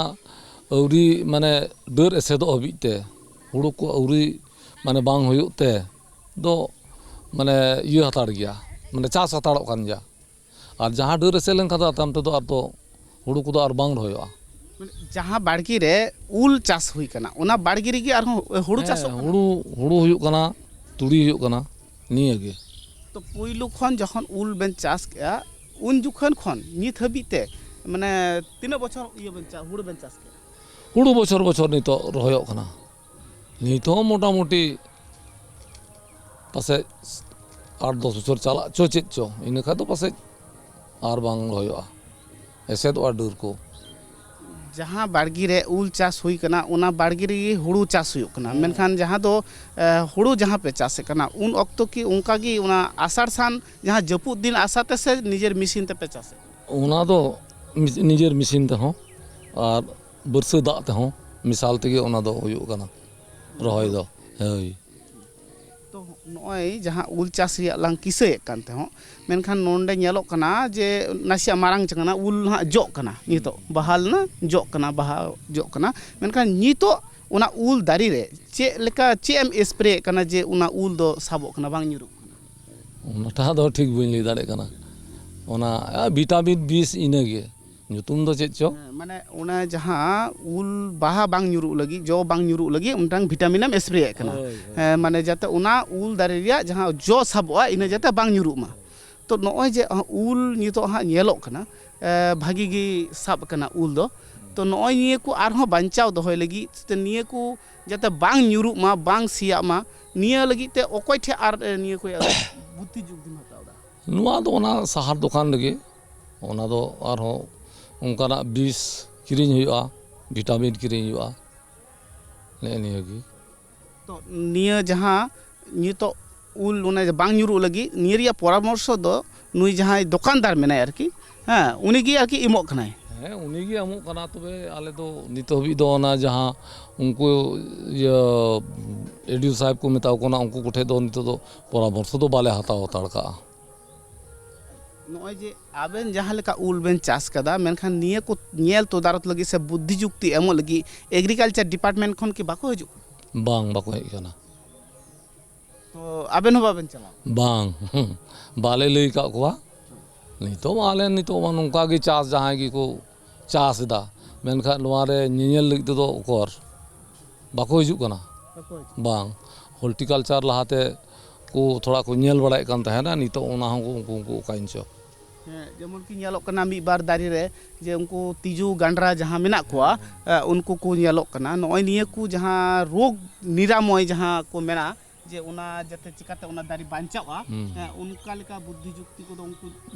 ᱟᱹᱣᱨᱤ ᱢᱟᱱᱮ ᱰᱟᱹᱨ ᱮᱥᱮᱫᱚᱜ ᱦᱟᱹᱵᱤᱡ ᱛᱮ, ᱦᱩᱲᱩ ᱠᱚ ᱟᱹᱣᱨᱤ ᱢᱟᱱᱮ ᱵᱟᱝ ᱦᱩᱭᱩᱜ ᱛᱮ ᱫᱚ ᱢᱟᱱᱮ ᱤᱭᱟᱹ ᱦᱟᱛᱟᱲ ᱜᱮᱭᱟ, ᱢᱟᱱᱮ ᱪᱟᱥ ᱦᱟᱛᱟᱲᱚᱜ ᱠᱟᱱ ᱜᱮᱭᱟ᱾ ᱟᱨ ᱡᱟᱦᱟᱸ ᱰᱟᱹᱨ ᱮᱥᱮᱫ ᱞᱮᱱᱠᱷᱟᱱ ᱫᱚ ᱛᱟᱭᱚᱢ ᱛᱮᱫᱚ ᱟᱨ ᱫᱚ ᱦᱩᱲᱩ ᱠᱚᱫᱚ ᱟᱨ ᱵᱟᱝ ᱨᱚᱦᱚᱭᱚᱜᱼᱟ᱾ ᱢᱟᱱᱮ ᱡᱟᱦᱟᱸ ᱵᱟᱲᱜᱮ ᱨᱮ ᱩᱞ ᱪᱟᱥ ᱦᱩᱭ ᱠᱟᱱᱟ, ᱚᱱᱟ ᱵᱟᱲᱜᱮ ᱨᱮᱜᱮ ᱟᱨᱦᱚᱸ ᱦᱩᱲᱩ ᱦᱮᱸ, ᱪᱟᱥᱚᱜ ᱠᱟᱱᱟ? ᱦᱩᱲᱩ, ᱦᱩᱲᱩ ᱦᱩᱭᱩᱜ ᱠᱟᱱᱟ, ᱛᱩᱲᱤ ᱦᱩᱭᱩᱜ ᱠᱟᱱᱟ, ᱱᱤᱭᱟᱹ ᱜᱮ᱾ ᱛᱚ, ᱯᱩᱭᱞᱩ ᱠᱷᱚᱱ ᱡᱚᱠᱷᱚᱱ ᱩᱞ ᱵᱮᱱ ᱪᱟᱥ ᱠᱮᱜᱼᱟ, ᱩᱱ ᱡᱚᱠᱷᱚᱱ ᱠᱷᱚᱱ ᱱᱤᱛ ᱦᱟᱹᱵᱤᱡ ᱛᱮ, ᱢᱟᱱᱮ, ᱛᱤᱱᱟᱹᱜ ᱵᱚᱪᱷᱚᱨ ᱤᱭᱟᱹ ᱵᱮᱱ ᱪᱟ-, ᱦᱩᱲᱩ ᱵᱮᱱ ᱪᱟᱥ ᱠᱮᱜᱼᱟ? ᱦᱩᱲᱩ ᱵᱚᱪᱷᱚᱨ ᱵᱚᱪᱷᱚᱨ ᱱᱤᱛᱚᱜ ᱨᱚᱦᱚᱭᱚᱜ ᱠᱟᱱᱟ᱾ ᱱᱤᱛ ᱦᱚᱸ ᱢᱚᱴᱟᱢᱩᱴᱤ ᱯᱟᱥᱮᱡ ᱟᱴ ᱫᱚᱥ ᱵᱚᱪᱷᱚᱨ ᱪᱟᱞᱟᱜ ᱪᱚ ᱪᱮᱫ ᱪᱚ, ᱤᱱᱟᱹ ᱠᱷᱟᱱ ᱫᱚ ᱯᱟᱥᱮᱡ ᱟᱨ ᱵᱟᱝ ᱨᱚᱦᱚᱭᱚᱜᱼᱟ, ᱮᱥᱮᱫᱚᱜᱼᱟ ᱰᱟᱹᱨ ᱠᱚ᱾ ᱡᱟᱦᱟᱸ ᱵᱟᱲᱜᱮ ᱨᱮ ᱩᱞ ᱪᱟᱥ ᱦᱩᱭ ᱠᱟᱱᱟ, ᱚᱱᱟ ᱵᱟᱲᱜᱮ ᱨᱮᱜᱮ ᱦᱩᱲᱩ ᱪᱟᱥ ᱦᱩᱭᱩᱜ ᱠᱟᱱᱟ᱾ ᱦᱮᱸ᱾ ᱢᱮᱱᱠᱷᱟᱱ ᱡᱟᱦᱟᱸ ᱫᱚ, ᱮ, ᱦᱩᱲᱩ ᱡᱟᱦᱟᱸ ᱯᱮ ᱪᱟᱥᱮᱫ ᱠᱟᱱᱟ, ᱩᱱ ᱚᱠᱛᱚ ᱠᱤ ᱚᱱᱠᱟ ᱜᱮ ᱚᱱᱟ ᱟᱥᱟᱲ ᱥᱟᱱ ᱡᱟᱦᱟᱸ ᱡᱟᱹᱯᱩᱫ ᱫᱤᱱ ᱟᱥᱟ ᱛᱮ ᱥᱮ ᱱᱤᱡᱮᱨ ᱢᱮᱥᱤᱱ ᱛᱮᱯᱮ ᱪᱟᱥᱮᱫ ᱠᱟᱱᱟ? ᱚᱱᱟ ᱫᱚ ᱢᱤ-, ᱱᱤᱡᱮᱨ ᱢᱮᱥᱤᱱ ᱛᱮᱦᱚᱸ ᱟᱨ ᱵᱟᱹᱨᱥᱟᱹ ᱫᱟᱜ ᱛᱮᱦᱚᱸ ᱢᱮᱥᱟᱞ ᱛᱮᱜᱮ ᱚᱱᱟ ᱫᱚ ᱦᱩᱭᱩᱜ ᱠᱟᱱᱟ, ᱨᱚᱦᱚᱭ ᱫᱚ᱾ ᱦᱳᱭ᱾ ᱛᱚ, ᱱᱚᱜᱼᱚᱭ ᱡᱟᱦᱟᱸ ᱩᱞ ᱪᱟᱥ ᱨᱮᱭᱟᱜ ᱞᱟᱝ ᱠᱤᱥᱟᱹᱭᱮᱫ ᱠᱟᱱ ᱛᱟᱦᱮᱸᱫ, ᱢᱮᱱᱠᱷᱟᱱ ᱱᱚᱸᱰᱮ ᱧᱮᱞᱚᱜ ᱠᱟᱱᱟ ᱡᱮ ᱱᱟᱥᱮᱭᱟᱜ ᱢᱟᱨᱟᱝ ᱪᱟᱠᱟᱱᱟ, ᱩᱞ ᱱᱟᱦᱟᱜ ᱡᱚᱜ ᱠᱟᱱᱟ, ᱱᱤᱛᱚᱜ ᱵᱟᱦᱟ ᱞᱮᱱᱟ, ᱡᱚᱜ ᱠᱟᱱᱟ, ᱵᱟᱦᱟ ᱡᱚᱜ ᱠᱟᱱᱟ᱾ ᱢᱮᱱᱠᱷᱟᱱ ᱱᱤᱛᱚᱜ ᱚᱱᱟ ᱩᱞ ᱫᱟᱨᱮ ᱨᱮ ᱪᱮᱫ ᱞᱮᱠᱟ, ᱪᱮᱫ ᱮᱢ ᱥᱯᱨᱮᱭᱮᱫ ᱠᱟᱱᱟ ᱡᱮ ᱚᱱᱟ ᱩᱞ ᱫᱚ ᱥᱟᱵᱚᱜ ᱠᱟᱱᱟ, ᱵᱟᱝ ᱧᱩᱨᱩᱜ ᱠᱟᱱᱟ? ᱚᱱᱟᱴᱟᱜ ᱫᱚ ᱴᱷᱤᱠ ᱵᱟᱹᱧ ᱞᱟᱹᱭ ᱫᱟᱲᱮᱭᱟᱜ ᱠᱟᱱᱟ᱾ ᱚᱱᱟ, ᱟ, ᱵᱷᱤᱴᱟᱢᱤᱱ ᱵᱤᱥ ᱤᱱᱟᱹᱜᱮ᱾ ᱧᱩᱛᱩᱢ ᱫᱚ ᱪᱮᱫ ᱪᱚ? ᱦᱮᱸ, ᱢᱟᱱᱮ ᱚᱱᱟ ᱡᱟᱦᱟᱸ ᱩᱞ ᱵᱟᱦᱟ ᱵᱟᱝ ᱧᱩᱨᱩᱜ ᱞᱟᱹᱜᱤᱫ, ᱡᱚ ᱵᱟᱝ ᱧᱩᱨᱩᱜ ᱞᱟᱹᱜᱤᱫ ᱢᱤᱫᱴᱟᱝ ᱵᱷᱤᱴᱟᱢᱤᱱ ᱮᱢ ᱥᱯᱨᱮᱭᱟᱜ ᱠᱟᱱᱟ᱾ ᱦᱳᱭ, ᱦᱳᱭ᱾ ᱦᱮᱸ, ᱢᱟᱱᱮ ᱡᱟᱛᱮ ᱚᱱᱟ ᱩᱞ ᱫᱟᱨᱮ ᱨᱮᱭᱟᱜ ᱡᱟᱦᱟᱸ ᱡᱚ ᱥᱟᱵᱚᱜᱼᱟ, ᱤᱱᱟᱹ ᱡᱟᱛᱮ ᱵᱟᱝ ᱧᱩᱨᱩᱜ ᱢᱟ᱾ ᱛᱚ, ᱱᱚᱜᱼᱚᱭ ᱡᱮ ᱩᱞ ᱱᱤᱛᱚᱜ ᱦᱟᱸᱜ ᱧᱮᱞᱚᱜ ᱠᱟᱱᱟ, ᱮ, ᱵᱷᱟᱹᱜᱤ ᱜᱮ ᱥᱟᱵ ᱠᱟᱱᱟ ᱩᱞ ᱫᱚ᱾ ᱛᱚ, ᱱᱚᱜᱼᱚᱭ ᱱᱤᱭᱟᱹ ᱠᱚ ᱟᱨᱦᱚᱸ ᱵᱟᱧᱪᱟᱣ ᱫᱚᱦᱚᱭ ᱞᱟᱹᱜᱤᱫ ᱛᱮ, ᱱᱤᱭᱟᱹ ᱠᱚ ᱡᱟᱛᱮ ᱵᱟᱝ ᱧᱩᱨᱩᱜ ᱢᱟ, ᱵᱟᱝ ᱥᱮᱭᱟᱜ ᱢᱟ, ᱱᱤᱭᱟᱹ ᱞᱟᱹᱜᱤᱫ ᱛᱮ ᱚᱠᱚᱭ ᱴᱷᱮᱱ ᱟᱨ, ᱮ, ᱱᱤᱭᱟᱹ ᱠᱚ ᱵᱩᱫᱽᱫᱷᱤ ᱡᱩᱠᱛᱤᱢ ᱦᱟᱛᱟᱣ ᱮᱫᱟ? ᱱᱚᱣᱟ ᱫᱚ ᱚᱱᱟ ᱥᱟᱦᱟᱨ ᱫᱚᱠᱟᱱ ᱨᱮᱜᱮ, ᱚᱱᱟ ᱫᱚ ᱟᱨᱦᱚᱸ ᱚᱱᱠᱟᱱᱟᱜ ᱵᱤᱥ ᱠᱤᱨᱤᱧ ᱦᱩᱭᱩᱜᱼᱟ, ᱵᱷᱤᱴᱟᱢᱤᱱ ᱠᱤᱨᱤᱧ ᱦᱩᱭᱩᱜᱼᱟ, ᱱᱮᱜᱼᱮ ᱱᱤᱭᱟᱹ ᱜᱮ᱾ ᱛᱚ, ᱱᱤᱭᱟᱹ ᱡᱟᱦᱟᱸ ᱱᱤᱛᱚᱜ ᱩᱞ ᱚᱱᱮ ᱵᱟᱝ ᱧᱩᱨᱩᱜ ᱞᱟᱹᱜᱤᱫ, ᱱᱤᱭᱟᱹ ᱨᱮᱭᱟᱜ ᱯᱚᱨᱟᱢᱚᱨᱥᱚ ᱫᱚ ᱱᱩᱭ ᱡᱟᱦᱟᱸᱭ ᱫᱚᱠᱟᱱᱫᱟᱨ ᱢᱮᱱᱟᱭ ᱟᱨᱠᱤ, ᱦᱮᱸ, ᱩᱱᱤᱜᱮ ᱟᱨᱠᱤ ᱮᱢᱚᱜ ᱠᱟᱱᱟᱭ᱾ ᱦᱮᱸ, ᱩᱱᱤ ᱜᱮ ᱮᱢᱚᱜ ᱠᱟᱱᱟ᱾ ᱛᱚᱵᱮ ᱟᱞᱮ ᱫᱚ ᱱᱤᱛᱚᱜ ᱦᱟᱹᱵᱤᱡ ᱫᱚ ᱚᱱᱟ ᱡᱟᱦᱟᱸ ᱩᱱᱠᱩ ᱤᱭᱟᱹ ᱮ ᱰᱤ ᱳ ᱥᱟᱦᱮᱵᱽ ᱠᱚ ᱢᱮᱛᱟ ᱠᱚ ᱠᱟᱱᱟ, ᱩᱱᱠᱩ ᱠᱚᱴᱷᱮᱱ ᱫᱚ ᱱᱤᱛᱚᱜ ᱫᱚ ᱯᱚᱨᱟᱢᱚᱨᱥᱚ ᱫᱚ ᱵᱟᱞᱮ ᱦᱟᱛᱟᱣ ᱦᱟᱛᱟᱲ ᱠᱟᱜᱼᱟ᱾ ᱱᱚᱜᱼᱚᱭ ᱡᱮ ᱟᱵᱮᱱ ᱡᱟᱦᱟᱸ ᱞᱮᱠᱟ ᱩᱞ ᱵᱮᱱ ᱪᱟᱥ ᱠᱟᱫᱟ, ᱢᱮᱱᱠᱷᱟᱱ ᱱᱤᱭᱟᱹ ᱠᱚ ᱧᱮᱞ ᱛᱚᱫᱟᱨᱚᱛ ᱞᱟᱹᱜᱤᱫ ᱥᱮ ᱵᱩᱫᱽᱫᱷᱤ ᱡᱩᱠᱛᱤ ᱮᱢᱚᱜ ᱞᱟᱹᱜᱤᱫ ᱮᱜᱽᱨᱤᱠᱟᱞᱪᱟᱨ ᱰᱤᱯᱟᱨᱴᱢᱮᱱᱴ ᱠᱷᱚᱱ ᱠᱤ ᱵᱟᱠᱚ ᱦᱤᱡᱩᱜ ᱠᱟᱱᱟ? ᱵᱟᱝ, ᱵᱟᱠᱚ ᱦᱮᱡ ᱟᱠᱟᱱᱟ᱾ ᱛᱚ ᱟᱵᱮᱱ ᱦᱚᱸ ᱵᱟᱵᱮᱱ ᱪᱟᱞᱟᱣ? ᱵᱟᱝ, ᱵᱟᱞᱮ ᱞᱟᱹᱭ ᱟᱠᱟᱫ ᱠᱚᱣᱟ᱾ ᱱᱤᱛᱚᱜ ᱢᱟ ᱟᱞᱮ ᱱᱤᱛᱚᱜ ᱢᱟ ᱱᱚᱝᱠᱟ ᱜᱮ ᱪᱟᱥ, ᱡᱟᱦᱟᱸᱭ ᱜᱮᱠᱚ ᱪᱟᱥ ᱮᱫᱟ, ᱢᱮᱱᱠᱷᱟᱱ ᱱᱚᱣᱟ ᱨᱮ ᱧᱮᱧᱮᱞ ᱞᱟᱹᱜᱤᱫ ᱛᱮᱫᱚ ᱚᱠᱚᱨ ᱵᱟᱠᱚ ᱦᱤᱡᱩᱜ ᱠᱟᱱᱟ᱾ ᱵᱟᱝ, ᱦᱚᱨᱴᱤᱠᱟᱞᱪᱟᱨ ᱞᱟᱦᱟᱛᱮ ᱠᱚ ᱛᱷᱚᱲᱟ ᱠᱚ ᱧᱮᱞ ᱵᱟᱲᱟᱭᱮᱫ ᱠᱟᱱ ᱛᱟᱦᱮᱱᱟ, ᱱᱤᱛᱚᱜ ᱚᱱᱟ ᱦᱚᱸ ᱩᱱᱠᱩ ᱩᱱᱠᱩ ᱚᱠᱟᱭᱮᱱ ᱪᱚ᱾ ᱦᱮᱸ, ᱡᱮᱢᱚᱱ ᱠᱤ ᱧᱮᱞᱚᱜ ᱠᱟᱱᱟ ᱢᱤᱫ ᱵᱟᱨ ᱫᱟᱨᱮ ᱨᱮ ᱡᱮ ᱩᱱᱠᱩ ᱛᱤᱡᱩ ᱜᱟᱸᱰᱨᱟ ᱡᱟᱦᱟᱸ ᱢᱮᱱᱟᱜ ᱠᱚᱣᱟ, ᱮ, ᱩᱱᱠᱩ ᱠᱚ ᱧᱮᱞᱚᱜ ᱠᱟᱱᱟ᱾ ᱱᱚᱜᱼᱚᱭ ᱱᱤᱭᱟᱹ ᱠᱚ ᱡᱟᱦᱟᱸ ᱨᱳᱜᱽ ᱱᱤᱨᱟᱢᱚᱭ ᱡᱟᱦᱟᱸ ᱠᱚ ᱢᱮᱱᱟ, ᱡᱮ ᱚᱱᱟ ᱡᱟᱛᱮ ᱪᱤᱠᱟᱛᱮ ᱚᱱᱟ ᱫᱟᱨᱮ ᱵᱟᱧᱪᱟᱜᱼᱟ, ᱦᱩᱸ᱾ ᱦᱮᱸ, ᱚᱱᱠᱟ ᱞᱮᱠᱟ ᱵᱩᱫᱽᱫᱷᱤ ᱡᱩᱠᱛᱤ ᱠᱚᱫᱚ ᱩᱱᱠᱩ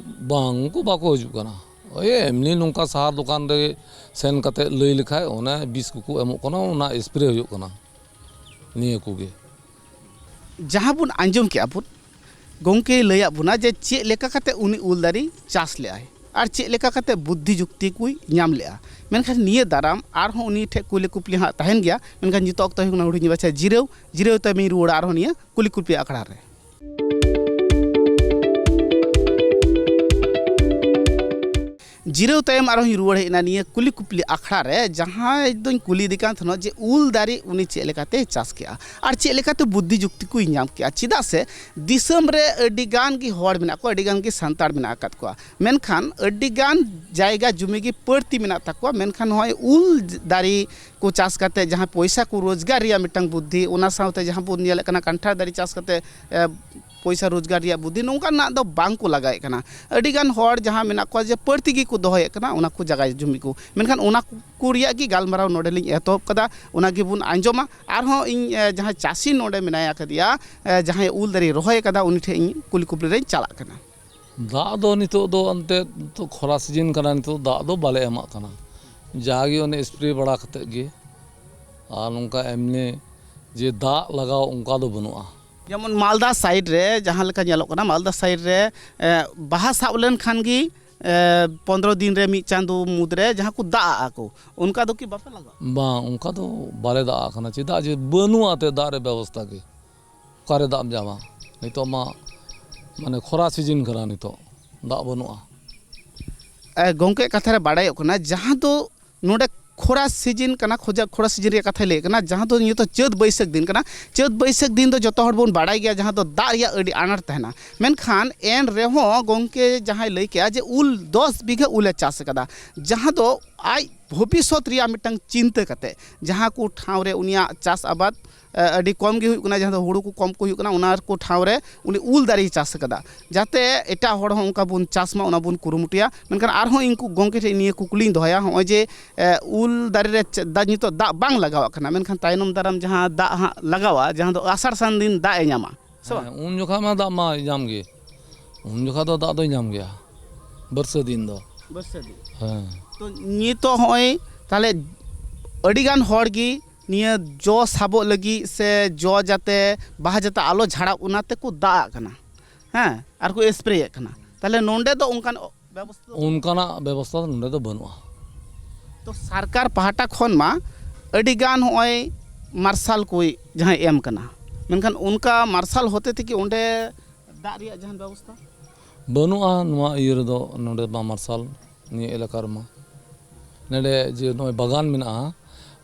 ᱵᱟᱝ, ᱩᱱᱠᱩ ᱵᱟᱠᱚ ᱦᱤᱡᱩᱜ ᱠᱟᱱᱟ᱾ ᱳᱭ ᱮᱢᱱᱤ ᱱᱚᱝᱠᱟ ᱥᱟᱦᱟᱨ ᱫᱚᱠᱟᱱ ᱨᱮ ᱥᱮᱱ ᱠᱟᱛᱮ ᱞᱟᱹᱭ ᱞᱮᱠᱷᱟᱡ ᱚᱱᱮ ᱵᱤᱥ ᱠᱚᱠᱚ ᱮᱢᱚᱜ ᱠᱟᱱᱟ, ᱚᱱᱟ ᱥᱯᱨᱮ ᱦᱩᱭᱩᱜ ᱠᱟᱱᱟ, ᱱᱤᱭᱟᱹ ᱠᱚᱜᱮ᱾ ᱡᱟᱦᱟᱸ ᱵᱚᱱ ᱟᱸᱡᱚᱢ ᱠᱮᱜᱼᱟ ᱵᱚᱱ, ᱜᱚᱢᱠᱮᱭ ᱞᱟᱹᱭᱟᱫ ᱵᱚᱱᱟ ᱡᱮ ᱪᱮᱫ ᱞᱮᱠᱟ ᱠᱟᱛᱮ ᱩᱱᱤ ᱩᱞ ᱫᱟᱨᱮ ᱪᱟᱥ ᱞᱮᱜᱼᱟᱭ ᱟᱨ ᱪᱮᱫ ᱞᱮᱠᱟ ᱠᱟᱛᱮ ᱵᱩᱫᱽᱫᱷᱤ ᱡᱩᱠᱛᱤ ᱠᱚᱭ ᱧᱟᱢ ᱞᱮᱜᱼᱟ᱾ ᱢᱮᱱᱠᱷᱟᱱ ᱱᱤᱭᱟᱹ ᱫᱟᱨᱟᱢ ᱟᱨᱦᱚᱸ ᱩᱱᱤ ᱴᱷᱮᱱ ᱠᱩᱞᱤ ᱠᱩᱯᱞᱤ ᱦᱟᱸᱜ ᱛᱟᱦᱮᱱ ᱜᱮᱭᱟ᱾ ᱢᱮᱱᱠᱷᱟᱱ ᱱᱤᱛᱚᱜ ᱚᱠᱛᱚ ᱦᱩᱭᱩᱜ ᱠᱟᱱᱟ ᱦᱩᱰᱤᱧ ᱢᱟᱪᱷᱟ ᱡᱤᱨᱟᱹᱣ᱾ ᱡᱤᱨᱟᱹᱣ ᱛᱟᱭᱚᱢᱤᱧ ᱨᱩᱣᱟᱹᱲᱟ ᱟᱨᱦᱚᱸ ᱱᱤᱭᱟᱹ ᱠᱩᱞᱤ ᱠᱩᱯᱞᱤ ᱟᱠᱷᱲᱟ ᱨᱮ᱾ ᱡᱤᱨᱟᱹᱣ ᱛᱟᱭᱚᱢ ᱟᱨᱦᱚᱸᱧ ᱨᱩᱣᱟᱹᱲ ᱦᱮᱡ ᱮᱱᱟ ᱱᱤᱭᱟᱹ ᱠᱩᱞᱤ ᱠᱩᱯᱞᱤ ᱟᱠᱷᱲᱟ ᱨᱮ, ᱡᱟᱦᱟᱸᱭ ᱫᱚᱧ ᱠᱩᱞᱤᱭᱮᱫᱮ ᱠᱟᱱ ᱛᱟᱦᱮᱱᱟ ᱡᱮ ᱩᱞ ᱫᱟᱨᱮ ᱩᱱᱤ ᱪᱮᱫ ᱞᱮᱠᱟᱛᱮᱭ ᱪᱟᱥ ᱠᱮᱜᱼᱟ ᱟᱨ ᱪᱮᱫ ᱞᱮᱠᱟᱛᱮ ᱵᱩᱫᱽᱫᱷᱤ ᱡᱩᱠᱛᱤ ᱠᱚᱭ ᱧᱟᱢ ᱠᱮᱜᱼᱟ᱾ ᱪᱮᱫᱟᱜ ᱥᱮ ᱫᱤᱥᱚᱢ ᱨᱮ ᱟᱹᱰᱤ ᱜᱟᱱ ᱜᱮ ᱦᱚᱲ ᱢᱮᱱᱟᱜ ᱠᱚᱣᱟ, ᱟᱹᱰᱤ ᱜᱟᱱ ᱜᱮ ᱥᱟᱱᱛᱟᱲ ᱢᱮᱱᱟᱜ ᱟᱠᱟᱫ ᱠᱚᱣᱟ, ᱢᱮᱱᱠᱷᱟᱱ ᱟᱹᱰᱤ ᱜᱟᱱ ᱡᱟᱭᱜᱟ ᱡᱩᱢᱤ ᱜᱮ ᱯᱟᱹᱲᱛᱤ ᱢᱮᱱᱟᱜ ᱛᱟᱠᱚᱣᱟ, ᱢᱮᱱᱠᱷᱟᱱ ᱱᱚᱜᱼᱚᱭ ᱩᱞ ᱫᱟᱨᱮ ᱠᱚ ᱪᱟᱥ ᱠᱟᱛᱮ ᱡᱟᱦᱟᱸ ᱯᱚᱭᱥᱟ ᱠᱚ ᱨᱳᱡᱽᱜᱟᱨ ᱨᱮᱭᱟᱜ ᱢᱤᱫᱴᱟᱝ ᱵᱩᱫᱽᱫᱷᱤ, ᱚᱱᱟ ᱥᱟᱶᱛᱮ ᱡᱟᱦᱟᱸ ᱵᱚᱱ ᱧᱮᱞᱮᱫ ᱠᱟᱱᱟ ᱠᱟᱱᱴᱷᱟᱲ ᱫᱟᱨᱮ ᱪᱟᱥ ᱠᱟᱛᱮ, ᱮ, ᱯᱚᱭᱥᱟ ᱨᱳᱡᱽᱜᱟᱨ ᱨᱮᱭᱟᱜ ᱵᱩᱫᱽᱫᱷᱤ, ᱱᱚᱝᱠᱟᱱᱟᱜ ᱫᱚ ᱵᱟᱝ ᱠᱚ ᱞᱟᱜᱟᱣᱮᱫ ᱠᱟᱱᱟ᱾ ᱟᱹᱰᱤ ᱜᱟᱱ ᱦᱚᱲ ᱡᱟᱦᱟᱸ ᱢᱮᱱᱟᱜ ᱠᱚᱣᱟ ᱡᱮ ᱯᱟᱹᱲᱛᱤ ᱜᱮᱠᱚ ᱫᱚᱦᱚᱭᱮᱫ ᱠᱟᱱᱟ ᱚᱱᱟ ᱠᱚ ᱡᱟᱭᱜᱟ ᱡᱩᱢᱤ ᱠᱚ, ᱢᱮᱱᱠᱷᱟᱱ ᱚᱱᱟ ᱠᱚ ᱨᱮᱭᱟᱜ ᱜᱮ ᱜᱟᱞᱢᱟᱨᱟᱣ ᱱᱚᱰᱮ ᱞᱤᱧ ᱮᱛᱚᱦᱚᱵ ᱠᱟᱫᱟ᱾ ᱚᱱᱟ ᱜᱮᱵᱚᱱ ᱟᱸᱡᱚᱢᱟ᱾ ᱟᱨᱦᱚᱸ ᱤᱧ, ᱮ, ᱡᱟᱦᱟᱸᱭ ᱪᱟᱹᱥᱤ ᱱᱚᱰᱮ ᱢᱮᱱᱟᱭ ᱟᱠᱟᱫᱮᱭᱟ, ᱮ, ᱡᱟᱦᱟᱸᱭ ᱩᱞ ᱫᱟᱨᱮ ᱨᱚᱦᱚᱭ ᱟᱠᱟᱫᱟ, ᱩᱱᱤ ᱴᱷᱮᱱ ᱤᱧ ᱠᱩᱞᱤ ᱠᱩᱯᱞᱤ ᱨᱮᱧ ᱪᱟᱞᱟᱜ ᱠᱟᱱᱟ᱾ ᱫᱟᱜ ᱫᱚ ᱱᱤᱛᱚᱜ ᱫᱚ ᱮᱱᱛᱮᱫ ᱱᱤᱛᱚᱜ ᱠᱷᱚᱨᱟ ᱥᱤᱡᱤᱱ ᱠᱟᱱᱟ, ᱱᱤᱛᱚᱜ ᱫᱟᱜ ᱫᱚ ᱵᱟᱞᱮ ᱮᱢᱟᱜ ᱠᱟᱱᱟ᱾ ᱡᱟᱜᱮ ᱚᱱᱮ ᱥᱯᱨᱮ ᱵᱟᱲᱟ ᱠᱟᱛᱮᱫ ᱜᱮ, ᱟᱨ ᱱᱚᱝᱠᱟ ᱮᱢᱱᱤ ᱡᱮ ᱫᱟᱜ ᱞᱟᱜᱟᱣ ᱚᱱᱠᱟ ᱫᱚ ᱵᱟᱹᱱᱩᱜᱼᱟ᱾ ᱡᱮᱢᱚᱱ ᱢᱟᱞᱫᱟ ᱥᱟᱭᱤᱰ ᱨᱮ ᱡᱟᱦᱟᱸ ᱞᱮᱠᱟ ᱧᱮᱞᱚᱜ ᱠᱟᱱᱟ, ᱢᱟᱞᱫᱟ ᱥᱟᱭᱤᱰ ᱨᱮ, ᱮ, ᱵᱟᱦᱟ ᱥᱟᱵ ᱞᱮᱱᱠᱷᱟᱱ ᱜᱮ ᱮ, ᱯᱚᱱᱫᱽᱨᱚ ᱫᱤᱱ ᱨᱮ, ᱢᱤᱫ ᱪᱟᱸᱫᱚ ᱢᱩᱫᱽ ᱨᱮ ᱡᱟᱦᱟᱸ ᱠᱚ ᱫᱟᱜ ᱟᱜᱼᱟ ᱠᱚ, ᱚᱱᱠᱟ ᱫᱚ ᱠᱤ ᱵᱟᱯᱮ ᱞᱟᱜᱟᱣᱟ? ᱵᱟᱝ, ᱚᱱᱠᱟ ᱫᱚ ᱵᱟᱞᱮ ᱫᱟᱜ ᱟᱜ ᱠᱟᱱᱟ᱾ ᱪᱮᱫᱟᱜ ᱡᱮ ᱵᱟᱹᱱᱩᱜᱼᱟ ᱮᱱᱛᱮᱫ ᱫᱟᱜ ᱨᱮ ᱵᱮᱵᱚᱥᱛᱷᱟ ᱜᱮ᱾ ᱚᱠᱟᱨᱮ ᱫᱟᱜ ᱮᱢ ᱧᱟᱢᱟ? ᱱᱤᱛᱚᱜ ᱢᱟ ᱢᱟᱱᱮ ᱠᱷᱚᱨᱟ ᱥᱤᱡᱤᱱ ᱠᱟᱱᱟ, ᱱᱤᱛᱚᱜ ᱫᱟᱜ ᱵᱟᱹᱱᱩᱜᱼᱟ᱾ ᱮ, ᱜᱚᱢᱠᱮ, ᱠᱟᱛᱷᱟ ᱨᱮ ᱵᱟᱲᱟᱭᱚᱜ ᱠᱟᱱᱟ, ᱡᱟᱦᱟᱸ ᱫᱚ ᱱᱚᱰᱮ ᱠᱷᱚᱨᱟ ᱥᱤᱡᱤᱱ ᱠᱟᱱᱟ, ᱠᱷᱚᱡᱟ-, ᱠᱷᱚᱨᱟ ᱥᱤᱡᱤᱱ ᱨᱮᱭᱟᱜ ᱠᱟᱛᱷᱟᱭ ᱞᱟᱹᱭᱮᱫ ᱠᱟᱱᱟ, ᱡᱟᱦᱟᱸ ᱫᱚ ᱱᱤᱛᱚᱜ ᱪᱟᱹᱛ ᱵᱟᱹᱭᱥᱟᱹᱠᱷ ᱫᱤᱱ ᱠᱟᱱᱟ᱾ ᱪᱟᱹᱛ ᱵᱟᱹᱭᱥᱟᱹᱠᱷ ᱫᱤᱱ ᱫᱚ ᱡᱚᱛᱚ ᱦᱚᱲ ᱵᱚᱱ ᱵᱟᱲᱟᱭ ᱜᱮᱭᱟ, ᱡᱟᱦᱟᱸ ᱫᱚ ᱫᱟᱜ ᱨᱮᱭᱟᱜ ᱟᱹᱰᱤ ᱟᱱᱟᱴ ᱛᱟᱦᱮᱱᱟ᱾ ᱢᱮᱱᱠᱷᱟᱱ ᱮᱱ ᱨᱮᱦᱚᱸ ᱜᱚᱢᱠᱮ ᱡᱟᱦᱟᱸᱭ ᱞᱟᱹᱭ ᱠᱮᱜᱼᱟ ᱡᱮ ᱩᱞ, ᱫᱚᱥ ᱵᱤᱜᱷᱟᱹ ᱩᱞᱮ ᱪᱟᱥ ᱟᱠᱟᱫᱟ, ᱡᱟᱦᱟᱸ ᱫᱚ ᱟᱡ ᱵᱷᱚᱵᱤᱥᱥᱚᱛ ᱨᱮᱭᱟᱜ ᱢᱤᱫᱴᱟᱝ ᱪᱤᱱᱛᱟᱹ ᱠᱟᱛᱮ, ᱡᱟᱦᱟᱸ ᱠᱚ ᱴᱷᱟᱶ ᱨᱮ ᱩᱱᱤᱭᱟᱜ ᱪᱟᱥ ᱟᱵᱟᱫ ᱮ, ᱟᱹᱰᱤ ᱠᱚᱢ ᱜᱮ ᱦᱩᱭᱩᱜ ᱠᱟᱱᱟ, ᱡᱟᱦᱟᱸ ᱫᱚ ᱦᱩᱲᱩ ᱠᱚ ᱠᱚᱢ ᱠᱚ ᱦᱩᱭᱩᱜ ᱠᱟᱱᱟ, ᱚᱱᱟ ᱠᱚ ᱴᱷᱟᱶ ᱨᱮ ᱩᱱᱤ ᱩᱞ ᱫᱟᱨᱮᱭ ᱪᱟᱥ ᱟᱠᱟᱫᱟ, ᱡᱟᱛᱮ ᱮᱴᱟᱜ ᱦᱚᱲ ᱦᱚᱸ ᱚᱱᱠᱟ ᱵᱚᱱ ᱪᱟᱥ ᱢᱟ, ᱚᱱᱟ ᱵᱚᱱ ᱠᱩᱨᱩᱢᱩᱴᱩᱭᱟ᱾ ᱢᱮᱱᱠᱷᱟᱱ ᱟᱨᱦᱚᱸ ᱤᱧ ᱠᱚ ᱜᱚᱢᱠᱮ ᱴᱷᱮᱱ ᱱᱤᱭᱟᱹ ᱠᱩᱠᱞᱤᱧ ᱫᱚᱦᱚᱭᱟ, ᱱᱚᱜᱼᱚᱭ ᱡᱮ, ᱮ, ᱩᱞ ᱫᱟᱨᱮ ᱨᱮ ᱪ-, ᱫᱟᱜ, ᱱᱤᱛᱚᱜ ᱫᱟᱜ ᱵᱟᱝ ᱞᱟᱜᱟᱣᱟᱜ ᱠᱟᱱᱟ, ᱢᱮᱱᱠᱷᱟᱱ ᱛᱟᱭᱱᱚᱢ ᱫᱟᱨᱟᱢ ᱡᱟᱦᱟᱸ ᱫᱟᱜ ᱦᱟᱸᱜ ᱞᱟᱜᱟᱣᱟ, ᱡᱟᱦᱟᱸ ᱫᱚ ᱟᱥᱟᱲ ᱥᱟᱱ ᱫᱤᱱ ᱫᱟᱜ ᱮ ᱧᱟᱢᱟ, ᱥᱮ ᱵᱟᱝ? ᱦᱮᱸ, ᱩᱱ ᱡᱚᱠᱷᱟ ᱢᱟ ᱫᱟᱜ ᱢᱟ ᱧᱟᱢ ᱜᱮ, ᱩᱱ ᱡᱚᱠᱷᱟ ᱫᱚ ᱫᱟᱜ ᱫᱚᱭ ᱧᱟᱢ ᱜᱮᱭᱟ, ᱵᱟᱹᱨᱥᱟᱹ ᱫᱤᱱ ᱫᱚ᱾ ᱵᱟᱹᱨᱥᱟᱹ ᱫᱤᱱ᱾ ᱦᱮᱸ᱾ ᱛᱚ, ᱱᱤᱛᱚᱜ ᱦᱚᱸᱜᱼᱚᱭ ᱛᱟᱦᱞᱮ ᱟᱹᱰᱤᱜᱟᱱ ᱦᱚᱲ ᱜᱮ ᱱᱤᱭᱟᱹ ᱡᱚ ᱥᱟᱵᱚᱜ ᱞᱟᱹᱜᱤᱫ ᱥᱮ ᱡᱚ ᱡᱟᱛᱮ, ᱵᱟᱦᱟ ᱡᱟᱛᱮ ᱟᱞᱚ ᱡᱷᱟᱲᱟᱜ, ᱚᱱᱟ ᱛᱮᱠᱚ ᱫᱟᱜ ᱟᱜ ᱠᱟᱱᱟ, ᱦᱮᱸ, ᱟᱨ ᱠᱚ ᱥᱯᱨᱮᱭᱮᱫ ᱠᱟᱱᱟ᱾ ᱛᱟᱦᱞᱮ ᱱᱚᱸᱰᱮ ᱫᱚ ᱚᱱᱠᱟᱱ ᱵᱮᱵᱚᱥᱛᱷᱟ ᱫᱚ? ᱚᱱᱠᱟᱱᱟᱜ ᱵᱮᱵᱚᱥᱛᱷᱟ ᱫᱚ ᱱᱚᱸᱰᱮ ᱫᱚ ᱵᱟᱹᱱᱩᱜᱼᱟ᱾ ᱛᱚ, ᱥᱚᱨᱠᱟᱨ ᱯᱟᱦᱴᱟ ᱠᱷᱚᱱ ᱢᱟ ᱟᱹᱰᱤᱜᱟᱱ ᱦᱚᱸᱜᱼᱚᱭ ᱢᱟᱨᱥᱟᱞ ᱠᱚ ᱡᱟᱦᱟᱸᱭ ᱮᱢ ᱠᱟᱱᱟ, ᱢᱮᱱᱠᱷᱟᱱ ᱚᱱᱠᱟ ᱢᱟᱨᱥᱟᱞ ᱦᱚᱛᱮ ᱛᱮᱜᱮ ᱚᱸᱰᱮ ᱫᱟᱜ ᱨᱮᱭᱟᱜ ᱡᱟᱦᱟᱱ ᱵᱮᱵᱚᱥᱛᱷᱟ? ᱵᱟᱹᱱᱩᱜᱼᱟ ᱱᱚᱣᱟ ᱤᱭᱟᱹ ᱨᱮᱫᱚ, ᱱᱚᱸᱰᱮ ᱢᱟ ᱢᱟᱨᱥᱟᱞ ᱱᱤᱭᱟᱹ ᱮᱞᱟᱠᱟ ᱨᱮᱢᱟ᱾ ᱱᱚᱸᱰᱮ ᱡᱮ ᱱᱚᱜᱼᱚᱭ ᱵᱟᱜᱟᱱ ᱢᱮᱱᱟᱜᱼᱟ,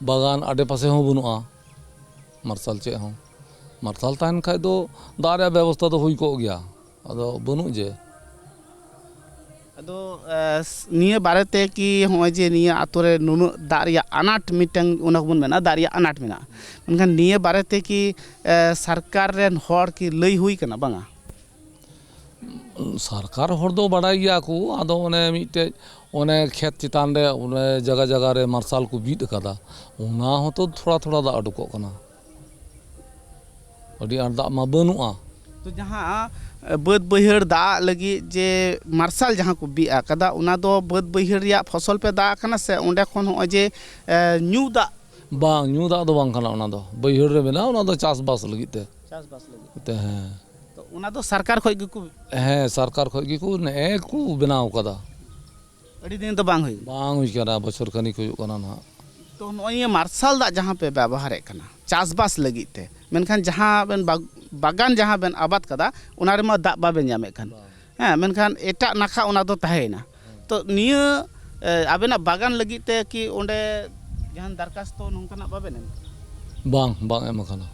ᱵᱟᱜᱟᱱ ᱟᱰᱮᱯᱟᱥᱮ ᱦᱚᱸ ᱵᱟᱹᱱᱩᱜᱼᱟ ᱢᱟᱨᱥᱟᱞ ᱪᱮᱫ ᱦᱚᱸ᱾ ᱢᱟᱨᱥᱟᱞ ᱛᱟᱦᱮᱱ ᱠᱷᱟᱡ ᱫᱚ ᱫᱟᱜ ᱨᱮᱭᱟᱜ ᱵᱮᱵᱚᱥᱛᱷᱟ ᱫᱚ ᱦᱩᱭ ᱠᱚᱜ ᱜᱮᱭᱟ, ᱟᱫᱚ ᱵᱟᱹᱱᱩᱜ ᱡᱮ᱾ ᱟᱫᱚ, ᱮ, ᱱᱤᱭᱟᱹ ᱵᱟᱨᱮᱛᱮ ᱠᱤ ᱦᱚᱸᱜᱼᱚᱭ ᱡᱮ ᱱᱤᱭᱟᱹ ᱟᱛᱳ ᱨᱮ ᱱᱩᱱᱟᱹᱜ ᱫᱟᱜ ᱨᱮᱭᱟᱜ ᱟᱱᱟᱴ ᱢᱤᱫᱴᱟᱝ, ᱚᱱᱟ ᱠᱚᱵᱚᱱ ᱢᱮᱱᱟ ᱫᱟᱜ ᱨᱮᱭᱟᱜ ᱟᱱᱟᱴ ᱢᱮᱱᱟᱜᱼᱟ, ᱢᱮᱱᱠᱷᱟᱱ ᱱᱤᱭᱟᱹ ᱵᱟᱨᱮᱛᱮ ᱠᱤ, ᱮ, ᱥᱚᱨᱠᱟᱨ ᱨᱮᱱ ᱦᱚᱲ ᱠᱤ ᱞᱟᱹᱭ ᱦᱩᱭ ᱠᱟᱱᱟ ᱵᱟᱝᱟ? ᱥᱚᱨᱠᱟᱨ ᱦᱚᱲ ᱫᱚ ᱵᱟᱰᱟᱭ ᱜᱮᱭᱟ ᱠᱚ, ᱟᱫᱚ ᱚᱱᱮ ᱢᱤᱫᱴᱮᱡ ᱚᱱᱮ ᱠᱷᱮᱛ ᱪᱮᱛᱟᱱ ᱨᱮ ᱚᱱᱮ ᱡᱟᱭᱜᱟ ᱡᱟᱭᱜᱟ ᱨᱮ ᱢᱟᱨᱥᱟᱞ ᱠᱚ ᱵᱤᱫ ᱟᱠᱟᱫᱟ, ᱚᱱᱟ ᱦᱚᱸᱛᱚ ᱛᱷᱚᱲᱟ ᱛᱷᱚᱲᱟ ᱫᱟᱜ ᱩᱰᱩᱠᱚᱜ ᱠᱟᱱᱟ᱾ ᱟᱹᱰᱤ ᱟᱸᱴ ᱫᱟᱜ ᱢᱟ ᱵᱟᱹᱱᱩᱜᱼᱟ᱾ ᱛᱚ, ᱡᱟᱦᱟᱸ, ᱮ, ᱵᱟᱹᱫᱽ ᱵᱟᱹᱭᱦᱟᱹᱲ ᱫᱟᱜ ᱞᱟᱹᱜᱤᱫ ᱡᱮ ᱢᱟᱨᱥᱟᱞ ᱡᱟᱦᱟᱸ ᱠᱚ ᱵᱤᱫ ᱟᱠᱟᱫᱟ, ᱚᱱᱟ ᱫᱚ ᱵᱟᱹᱫᱽ ᱵᱟᱹᱭᱦᱟᱹᱲ ᱨᱮᱭᱟᱜ ᱯᱷᱚᱥᱚᱞ ᱯᱮ ᱫᱟᱜ ᱠᱟᱱᱟ ᱥᱮ ᱚᱸᱰᱮ ᱠᱷᱚᱱ ᱦᱚᱸᱜᱼᱚᱭ ᱡᱮ, ᱮ, ᱧᱩ ᱫᱟᱜ? ᱵᱟᱝ, ᱧᱩ ᱫᱟᱜ ᱫᱚ ᱵᱟᱝ ᱠᱟᱱᱟ, ᱚᱱᱟ ᱫᱚ ᱵᱟᱹᱭᱦᱟᱹᱲ ᱨᱮ ᱢᱮᱱᱟᱜᱼᱟ, ᱚᱱᱟ ᱫᱚ ᱪᱟᱥᱵᱟᱥ ᱞᱟᱹᱜᱤᱫ ᱛᱮ᱾ ᱪᱟᱥᱵᱟᱥ ᱞᱟᱹᱜᱤᱫ᱾ ᱛᱮ, ᱦᱮᱸ᱾ ᱛᱚ, ᱚᱱᱟ ᱫᱚ ᱥᱚᱨᱠᱟᱨ ᱠᱷᱚᱡ ᱜᱮᱠᱚ? ᱦᱮᱸ, ᱥᱚᱨᱠᱟᱨ ᱠᱷᱚᱡ ᱜᱮᱠᱚ ᱱᱮᱜᱼᱮ ᱠᱚ ᱵᱮᱱᱟᱣ ᱠᱟᱫᱟ᱾ ᱟᱹᱰᱤ ᱫᱤᱱ ᱫᱚ ᱵᱟᱝ ᱦᱩᱭ ᱠᱟᱱᱟ? ᱵᱟᱝ ᱦᱩᱭ ᱠᱟᱱᱟ, ᱵᱚᱪᱷᱚᱨ ᱠᱷᱟᱱᱤᱠ ᱦᱩᱭᱩᱜ ᱠᱟᱱᱟ ᱱᱟᱦᱟᱜ᱾ ᱛᱚ, ᱱᱚᱜᱼᱚᱭ ᱱᱤᱭᱟᱹ ᱢᱟᱨᱥᱟᱞ ᱫᱟᱜ ᱡᱟᱦᱟᱸ ᱯᱮ ᱵᱮᱵᱚᱦᱟᱨᱮᱫ ᱠᱟᱱᱟ ᱪᱟᱥᱵᱟᱥ ᱞᱟᱹᱜᱤᱫ ᱛᱮ, ᱢᱮᱱᱠᱷᱟᱱ ᱡᱟᱦᱟᱸ ᱵᱮᱱ ᱵᱟᱜ-, ᱵᱟᱜᱟᱱ ᱡᱟᱦᱟᱸ ᱵᱮᱱ ᱟᱵᱟᱫ ᱠᱟᱫᱟ, ᱚᱱᱟ ᱨᱮᱢᱟ ᱫᱟᱜ ᱵᱟᱵᱮᱱ ᱧᱟᱢᱮᱫ ᱠᱟᱱ᱾ ᱵᱟᱝ᱾ ᱦᱮᱸ, ᱢᱮᱱᱠᱷᱟᱱ ᱮᱴᱟᱜ ᱱᱟᱠᱷᱟ ᱚᱱᱟ ᱫᱚ ᱛᱟᱦᱮᱸᱭᱮᱱᱟ᱾ ᱛᱚ, ᱱᱤᱭᱟᱹ, ᱮ, ᱟᱵᱮᱱᱟᱜ ᱵᱟᱜᱟᱱ ᱞᱟᱹᱜᱤᱫ ᱛᱮ ᱠᱤ ᱚᱸᱰᱮ ᱡᱟᱦᱟᱱ ᱫᱟᱨᱠᱟᱥᱛᱚ ᱱᱚᱝᱠᱟᱱᱟᱜ ᱵᱟᱵᱮᱱ ᱮᱢ? ᱵᱟᱝ, ᱵᱟᱝ ᱮᱢ ᱟᱠᱟᱱᱟ᱾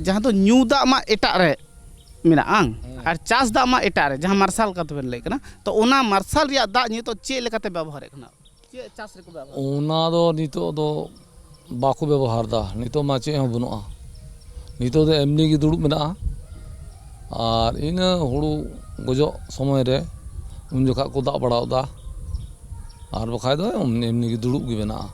ᱡᱟᱦᱟᱸ ᱫᱚ ᱧᱩ ᱫᱟᱜ ᱢᱟ ᱮᱴᱟᱜ ᱨᱮ ᱢᱮᱱᱟᱜᱼᱟ, ᱦᱮᱸ᱾ ᱟᱨ ᱪᱟᱥ ᱫᱟᱜ ᱢᱟ ᱮᱴᱟᱜ ᱨᱮ, ᱡᱟᱦᱟᱸ ᱢᱟᱨᱥᱟᱞ ᱠᱟᱛᱷᱟ ᱵᱮᱱ ᱞᱟᱹᱭ ᱠᱟᱱᱟ, ᱛᱚ, ᱚᱱᱟ ᱢᱟᱨᱥᱟᱞ ᱨᱮᱭᱟᱜ ᱫᱟᱜ ᱱᱤᱛᱚᱜ ᱪᱮᱫ ᱞᱮᱠᱟᱛᱮ ᱵᱮᱵᱚᱦᱟᱨᱮᱫ ᱠᱟᱱᱟ? ᱪᱮᱫ ᱪᱟᱥ ᱨᱮᱠᱚ ᱵᱮᱵᱚᱦᱟᱨ? ᱚᱱᱟ ᱫᱚ ᱱᱤᱛᱚᱜ ᱫᱚ ᱵᱟᱠᱚ ᱵᱮᱵᱚᱦᱟᱨ ᱫᱟ᱾ ᱱᱤᱛᱚᱜ ᱢᱟ ᱪᱮᱫ ᱦᱚᱸ ᱵᱟᱹᱱᱩᱜᱼᱟ᱾ ᱱᱤᱛᱚᱜ ᱫᱚ ᱮᱢᱱᱤ ᱜᱮ ᱫᱩᱲᱩᱵ ᱢᱮᱱᱟᱜᱼᱟ᱾ ᱟᱨ ᱤᱱᱟᱹ ᱦᱩᱲᱩ ᱜᱚᱡᱚᱜ ᱥᱚᱢᱚᱭ ᱨᱮ ᱩᱱ ᱡᱚᱠᱷᱟ ᱠᱚ ᱫᱟᱜ ᱵᱟᱲᱟᱣᱫᱟ᱾ ᱟᱨ ᱵᱟᱠᱷᱟᱡ ᱫᱚ ᱮᱢᱱᱤ, ᱮᱢᱱᱤ ᱜᱮ ᱫᱩᱲᱩᱵ ᱜᱮ ᱢᱮᱱᱟᱜᱼᱟ᱾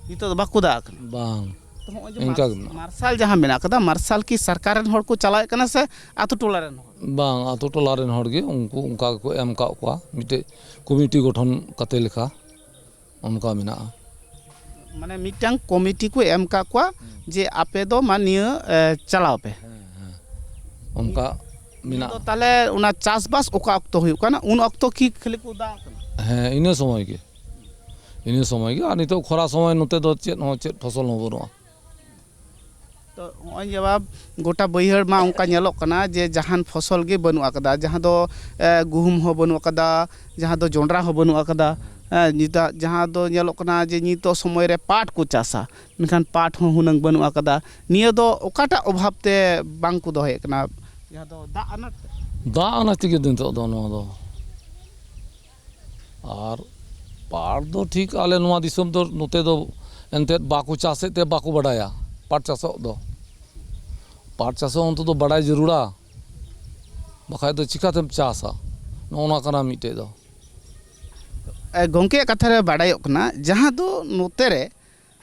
ᱱᱤᱛᱚᱜ ᱫᱚ ᱵᱟᱠᱚ ᱫᱟᱜ ᱠᱟᱱᱟ? ᱵᱟᱝ᱾ ᱛᱚ, ᱦᱚᱸᱜᱼᱚᱭ ᱡᱮ ᱤᱱᱠᱟ ᱜᱮ ᱢᱟᱨᱥ-, ᱢᱮᱱᱟᱜᱼᱟ᱾ ᱢᱟᱨᱥᱟᱞ ᱡᱟᱦᱟᱸ ᱢᱮᱱᱟᱜ ᱠᱟᱫᱟ, ᱢᱟᱨᱥᱟᱞ ᱠᱤ ᱥᱚᱨᱠᱟᱨ ᱨᱮᱱ ᱦᱚᱲ ᱠᱚ ᱪᱟᱞᱟᱣᱮᱫ ᱠᱟᱱᱟ ᱥᱮ ᱟᱛᱳ ᱴᱚᱞᱟ ᱨᱮᱱ ᱦᱚᱲ? ᱵᱟᱝ, ᱟᱛᱳ ᱴᱚᱞᱟ ᱨᱮᱱ ᱦᱚᱲ ᱜᱮ, ᱩᱱᱠᱩ ᱚᱱᱠᱟ ᱜᱮᱠᱚ ᱮᱢ ᱠᱟᱜ ᱠᱚᱣᱟ, ᱢᱤᱫᱴᱮᱡ ᱠᱚᱢᱤᱴᱤ ᱜᱚᱴᱷᱚᱱ ᱠᱟᱛᱮ ᱞᱮᱠᱟ᱾ ᱚᱱᱠᱟ ᱢᱮᱱᱟᱜᱼᱟ᱾ ᱢᱟᱱᱮ ᱢᱤᱫᱴᱟᱝ ᱠᱚᱢᱤᱴᱤ ᱠᱚ ᱮᱢ ᱠᱟᱜ ᱠᱚᱣᱟ ᱦᱩᱸ᱾ ᱡᱮ ᱟᱯᱮ ᱫᱚ ᱢᱟ ᱱᱤᱭᱟᱹ, ᱮ, ᱪᱟᱞᱟᱣ ᱯᱮ᱾ ᱦᱮᱸ, ᱦᱮᱸ᱾ ᱚᱱᱠᱟ ᱱᱤᱭᱟᱹ ᱢᱮᱱᱟᱜᱼᱟ᱾ ᱫᱚ ᱛᱟᱦᱞᱮ ᱚᱱᱟ ᱪᱟᱥᱵᱟᱥ ᱚᱠᱟ ᱚᱠᱛᱚ ᱦᱩᱭᱩᱜ ᱠᱟᱱᱟ, ᱩᱱ ᱚᱠᱛᱚ ᱠᱤ ᱠᱷᱟᱹᱞᱤ ᱠᱚ ᱫᱟᱜ ᱠᱟᱱᱟ? ᱦᱮᱸ, ᱤᱱᱟᱹ ᱥᱚᱢᱚᱭ ᱜᱮ, ᱤᱱᱟᱹ ᱥᱚᱢᱚᱭ ᱜᱮ᱾ ᱟᱨ ᱱᱤᱛᱚᱜ ᱠᱷᱚᱨᱟ ᱥᱚᱢᱚᱭ ᱱᱚᱛᱮ ᱫᱚ ᱪᱮᱫ ᱦᱚᱸ, ᱪᱮᱫ ᱯᱷᱚᱥᱚᱞ ᱦᱚᱸ ᱵᱟᱹᱱᱩᱜᱼᱟ᱾ ᱛᱚ, ᱱᱚᱜᱼᱚᱭ ᱡᱮ ᱵᱟᱵ, ᱜᱚᱴᱟ ᱵᱟᱹᱭᱦᱟᱹᱲ ᱢᱟ ᱚᱱᱠᱟ ᱧᱮᱞᱚᱜ ᱠᱟᱱᱟ ᱡᱮ ᱡᱟᱦᱟᱱ ᱯᱷᱚᱥᱚᱞ ᱜᱮ ᱵᱟᱹᱱᱩᱜ ᱟᱠᱟᱫᱟ, ᱡᱟᱦᱟᱸ ᱫᱚ, ᱮ, ᱜᱩᱦᱩᱢ ᱦᱚᱸ ᱵᱟᱹᱱᱩᱜ ᱟᱠᱟᱫᱟ, ᱡᱟᱦᱟᱸ ᱫᱚ ᱡᱚᱱᱰᱨᱟ ᱦᱚᱸ ᱵᱟᱹᱱᱩᱜ ᱟᱠᱟᱫᱟ᱾ ᱦᱮᱸ, ᱱᱤᱛᱟᱜ ᱡᱟᱦᱟᱸ ᱫᱚ ᱧᱮᱞᱚᱜ ᱠᱟᱱᱟ ᱡᱮ ᱱᱤᱛᱚᱜ ᱥᱚᱢᱚᱭ ᱨᱮ ᱯᱟᱴ ᱠᱚ ᱪᱟᱥᱟ, ᱢᱮᱱᱠᱷᱟᱱ ᱯᱟᱴ ᱦᱚᱸ ᱦᱩᱱᱟᱹᱝ ᱵᱟᱹᱱᱩᱜ ᱟᱠᱟᱫᱟ᱾ ᱱᱤᱭᱟᱹ ᱫᱚ ᱚᱠᱟᱴᱟᱜ ᱚᱵᱷᱟᱵᱽ ᱛᱮ ᱵᱟᱝ ᱠᱚ ᱫᱚᱦᱚᱭᱮᱫ ᱠᱟᱱᱟ? ᱡᱟᱦᱟᱸ ᱫᱚ ᱫᱟᱜ ᱟᱱᱟᱴ ᱛᱮ? ᱫᱟᱜ ᱟᱱᱟᱴ ᱛᱮᱜᱮ ᱱᱤᱛᱚᱜ ᱫᱚ ᱱᱚᱣᱟ ᱫᱚ᱾ ᱟᱨ ᱯᱟᱴ ᱫᱚ ᱴᱷᱤᱠ ᱟᱞᱮ ᱱᱚᱣᱟ ᱫᱤᱥᱚᱢ ᱫᱚ ᱱᱚᱛᱮ ᱫᱚ ᱮᱱᱛᱮᱫ ᱵᱟᱠᱚ ᱪᱟᱥᱮᱫ ᱛᱮ ᱵᱟᱠᱚ ᱵᱟᱰᱟᱭᱟ ᱯᱟᱴ ᱪᱟᱥᱚᱜ ᱫᱚ᱾ ᱯᱟᱴ ᱪᱟᱥᱚᱜ ᱚᱱᱛᱮ ᱫᱚ ᱵᱟᱰᱟᱭ ᱡᱟᱹᱨᱩᱲᱟ, ᱵᱟᱠᱷᱟᱡ ᱫᱚ ᱪᱤᱠᱟᱛᱮᱢ ᱪᱟᱥᱟ? ᱱᱚᱜᱼᱚ ᱱᱚᱣᱟ ᱠᱟᱱᱟ ᱢᱤᱫᱴᱮᱡ ᱫᱚ᱾ ᱮ, ᱜᱚᱢᱠᱮᱭᱟᱜ ᱠᱟᱛᱷᱟ ᱨᱮ ᱵᱟᱰᱟᱭᱚᱜ ᱠᱟᱱᱟ, ᱡᱟᱦᱟᱸ ᱫᱚ ᱱᱚᱛᱮ ᱨᱮ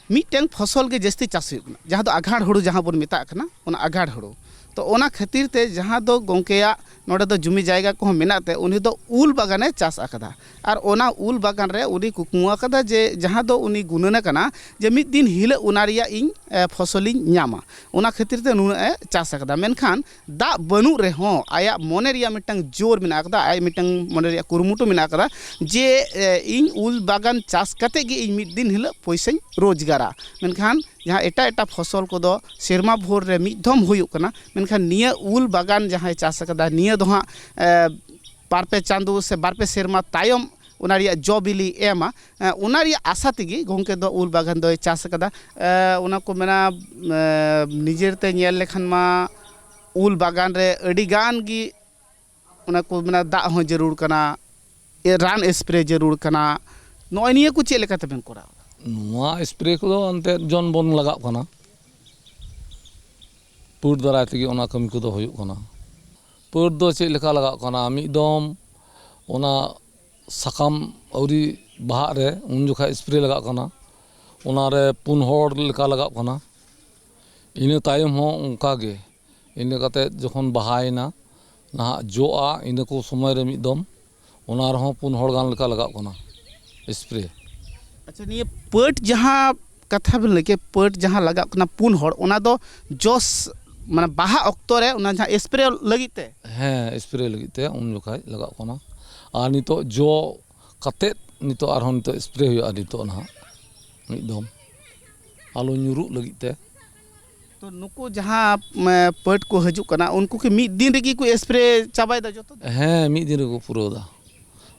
ᱢᱤᱫᱴᱟᱝ ᱯᱷᱚᱥᱚᱞ ᱜᱮ ᱡᱟᱹᱥᱛᱤ ᱪᱟᱥ ᱦᱩᱭᱩᱜ ᱠᱟᱱᱟ, ᱡᱟᱦᱟᱸ ᱫᱚ ᱟᱜᱷᱟᱲ ᱦᱩᱲᱩ ᱡᱟᱦᱟᱸ ᱵᱚᱱ ᱢᱮᱛᱟᱜ ᱠᱟᱱᱟ, ᱚᱱᱟ ᱟᱜᱷᱟᱲ ᱦᱩᱲᱩ᱾ ᱛᱚ, ᱚᱱᱟ ᱠᱷᱟᱹᱛᱤᱨ ᱛᱮ ᱡᱟᱦᱟᱸ ᱫᱚ ᱜᱚᱢᱠᱮᱭᱟᱜ ᱱᱚᱰᱮ ᱫᱚ ᱡᱩᱢᱤ ᱡᱟᱭᱜᱟ ᱠᱚᱦᱚᱸ ᱢᱮᱱᱟᱜ ᱛᱮ, ᱩᱱᱤ ᱫᱚ ᱩᱞ ᱵᱟᱜᱟᱱᱮ ᱪᱟᱥ ᱟᱠᱟᱫᱟ᱾ ᱟᱨ ᱚᱱᱟ ᱩᱞ ᱵᱟᱜᱟᱱ ᱨᱮ ᱩᱱᱤ ᱠᱩᱠᱢᱩ ᱟᱠᱟᱫᱟ ᱡᱮ, ᱡᱟᱦᱟᱸ ᱫᱚ ᱩᱱᱤ ᱜᱩᱱᱟᱹᱱ ᱟᱠᱟᱱᱟ ᱡᱮ ᱢᱤᱫ ᱫᱤᱱ ᱦᱤᱞᱳᱜ ᱚᱱᱟ ᱨᱮᱭᱟᱜ ᱤᱧ, ᱮ, ᱯᱷᱚᱥᱚᱞᱤᱧ ᱧᱟᱢᱟ᱾ ᱚᱱᱟ ᱠᱷᱟᱹᱛᱤᱨ ᱛᱮ ᱱᱩᱱᱟᱹᱜ ᱮ ᱪᱟᱥ ᱟᱠᱟᱫᱟ᱾ ᱢᱮᱱᱠᱷᱟᱱ ᱫᱟᱜ ᱵᱟᱹᱱᱩᱜ ᱨᱮᱦᱚᱸ ᱟᱭᱟᱜ ᱢᱚᱱᱮ ᱨᱮᱭᱟᱜ ᱢᱤᱫᱴᱟᱝ ᱡᱳᱨ ᱢᱮᱱᱟᱜ ᱟᱠᱟᱫᱟ, ᱟᱡ ᱢᱤᱫᱴᱟᱝ ᱢᱚᱱᱮ ᱨᱮᱭᱟᱜ ᱠᱩᱨᱩᱢᱩᱴᱩ ᱢᱮᱱᱟᱜ ᱟᱠᱟᱫᱟ ᱡᱮ, ᱮ, ᱤᱧ ᱩᱞ ᱵᱟᱜᱟᱱ ᱪᱟᱥ ᱠᱟᱛᱮ ᱜᱮ ᱤᱧ ᱢᱤᱫ ᱫᱤᱱ ᱦᱤᱞᱳᱜ ᱯᱚᱭᱥᱟᱧ ᱨᱳᱡᱽᱜᱟᱨᱟ᱾ ᱢᱮᱱᱠᱷᱟᱱ ᱡᱟᱦᱟᱸ ᱮᱴᱟᱜ ᱮᱴᱟᱜ ᱯᱷᱚᱥᱚᱞ ᱠᱚᱫᱚ ᱥᱮᱨᱢᱟ ᱵᱷᱳᱨ ᱨᱮ ᱢᱤᱫ ᱫᱷᱚᱢ ᱦᱩᱭᱩᱜ ᱠᱟᱱᱟ, ᱢᱮᱱᱠᱷᱟᱱ ᱱᱤᱭᱟᱹ ᱩᱞ ᱵᱟᱜᱟᱱ ᱡᱟᱦᱟᱸᱭ ᱪᱟᱥ ᱟᱠᱟᱫᱟ, ᱱᱤᱭᱟᱹ ᱫᱚ ᱦᱟᱸᱜ, ᱮ, ᱵᱟᱨ ᱯᱮ ᱪᱟᱸᱫᱳ ᱥᱮ ᱵᱟᱨ ᱯᱮ ᱥᱮᱨᱢᱟ ᱛᱟᱭᱚᱢ ᱚᱱᱟ ᱨᱮᱭᱟᱜ ᱡᱚ ᱵᱤᱞᱤ ᱮᱢᱟ᱾ ᱮ, ᱚᱱᱟ ᱨᱮᱭᱟᱜ ᱟᱥᱟ ᱛᱮᱜᱮ ᱜᱚᱢᱠᱮ ᱫᱚ ᱩᱞ ᱵᱟᱜᱟᱱ ᱫᱚᱭ ᱪᱟᱥ ᱟᱠᱟᱫᱟ᱾ ᱮ, ᱚᱱᱟ ᱠᱚ ᱢᱮᱱᱟ, ᱮ, ᱱᱤᱡᱮᱨ ᱛᱮ ᱧᱮᱞ ᱞᱮᱠᱷᱟᱱ ᱢᱟ ᱩᱞ ᱵᱟᱜᱟᱱ ᱨᱮ ᱟᱹᱰᱤ ᱜᱟᱱ ᱜᱮ ᱚᱱᱟ ᱠᱚ ᱢᱮᱱᱟ, ᱫᱟᱜ ᱦᱚᱸ ᱡᱟᱹᱨᱩᱲ ᱠᱟᱱᱟ, ᱮ, ᱨᱟᱱ ᱥᱯᱨᱮ ᱡᱟᱹᱨᱩᱲ ᱠᱟᱱᱟ᱾ ᱱᱚᱜᱼᱚᱭ ᱱᱤᱭᱟᱹ ᱠᱚ ᱪᱮᱫ ᱞᱮᱠᱟ ᱛᱮᱵᱮᱱ ᱠᱚᱨᱟᱣ ᱮᱫᱟ? ᱱᱚᱣᱟ ᱥᱯᱨᱮ ᱠᱚᱫᱚ ᱮᱱᱛᱮᱫ ᱡᱚᱱ ᱵᱚᱱ ᱞᱟᱜᱟᱜ ᱠᱟᱱᱟ, ᱯᱟᱹᱴ ᱫᱟᱨᱟᱭ ᱛᱮᱜᱮ ᱚᱱᱟ ᱠᱟᱹᱢᱤ ᱠᱚᱫᱚ ᱦᱩᱭᱩᱜ ᱠᱟᱱᱟ᱾ ᱯᱟᱹᱴ ᱫᱚ ᱪᱮᱫ ᱞᱮᱠᱟ ᱞᱟᱜᱟᱜ ᱠᱟᱱᱟ? ᱢᱤᱫ ᱫᱚᱢ ᱚᱱᱟ ᱥᱟᱠᱟᱢ ᱟᱹᱣᱨᱤ ᱵᱟᱦᱟᱜ ᱨᱮ ᱩᱱ ᱡᱚᱠᱷᱟᱡ ᱥᱯᱨᱮ ᱞᱟᱜᱟᱜ ᱠᱟᱱᱟ, ᱚᱱᱟᱨᱮ ᱯᱩᱱ ᱦᱚᱲ ᱞᱮᱠᱟ ᱞᱟᱜᱟᱜ ᱠᱟᱱᱟ᱾ ᱤᱱᱟᱹ ᱛᱟᱭᱚᱢ ᱦᱚᱸ ᱚᱱᱠᱟ ᱜᱮ, ᱤᱱᱟᱹ ᱠᱟᱛᱮᱫ ᱡᱚᱠᱷᱚᱱ ᱵᱟᱦᱟᱭᱮᱱᱟ, ᱱᱟᱦᱟᱜ ᱡᱚᱜᱼᱟ, ᱤᱱᱟᱹ ᱠᱚ ᱥᱚᱢᱚᱭ ᱨᱮ ᱢᱤᱫ ᱫᱚᱢ ᱚᱱᱟ ᱨᱮᱦᱚᱸ ᱯᱩᱱ ᱦᱚᱲ ᱜᱟᱱ ᱞᱮᱠᱟ ᱞᱟᱜᱟᱜ ᱠᱟᱱᱟ ᱥᱯᱨᱮ᱾ ᱟᱪᱪᱷᱟ, ᱱᱤᱭᱟᱹ ᱯᱟᱹᱴ ᱡᱟᱦᱟᱸ ᱠᱟᱛᱷᱟ ᱵᱮᱱ ᱞᱟᱹᱭ ᱠᱮᱫ, ᱯᱟᱹᱴ ᱡᱟᱦᱟᱸ ᱞᱟᱜᱟᱜ ᱠᱟᱱᱟ ᱯᱩᱱ ᱦᱚᱲ, ᱚᱱᱟ ᱫᱚ ᱡᱚᱥ, ᱢᱟᱱᱮ ᱵᱟᱦᱟ ᱚᱠᱛᱚ ᱨᱮ ᱚᱱᱟ ᱡᱟᱦᱟᱸ ᱥᱯᱨᱮ ᱞᱟᱹᱜᱤᱫ ᱛᱮ? ᱦᱮᱸ, ᱥᱯᱨᱮ ᱞᱟᱹᱜᱤᱫ ᱛᱮ ᱩᱱ ᱡᱚᱠᱷᱟᱡ ᱞᱟᱜᱟᱜ ᱠᱟᱱᱟ᱾ ᱟᱨ ᱱᱤᱛᱚᱜ ᱡᱚ ᱠᱟᱛᱮᱫ ᱱᱤᱛᱚᱜ ᱟᱨᱦᱚᱸ ᱱᱤᱛᱚᱜ ᱥᱯᱨᱮ ᱦᱩᱭᱩᱜᱼᱟ ᱱᱤᱛᱚᱜ ᱱᱟᱦᱟᱜ ᱢᱤᱫ ᱫᱚᱢ, ᱟᱞᱚ ᱧᱩᱨᱩᱜ ᱞᱟᱹᱜᱤᱫ ᱛᱮ᱾ ᱛᱚ ᱱᱩᱠᱩ ᱡᱟᱦᱟᱸ, ᱢᱮ, ᱯᱟᱹᱴ ᱠᱚ ᱦᱤᱡᱩᱜ ᱠᱟᱱᱟ, ᱩᱱᱠᱩ ᱠᱤ ᱢᱤᱫ ᱫᱤᱱ ᱨᱮᱜᱮ ᱠᱚ ᱥᱯᱨᱮ ᱪᱟᱵᱟᱭᱮᱫᱟ ᱡᱚᱛᱚ ᱫᱚ? ᱦᱮᱸ, ᱢᱤᱫ ᱫᱤᱱ ᱨᱮᱠᱚ ᱯᱩᱨᱟᱹᱣ ᱮᱫᱟ᱾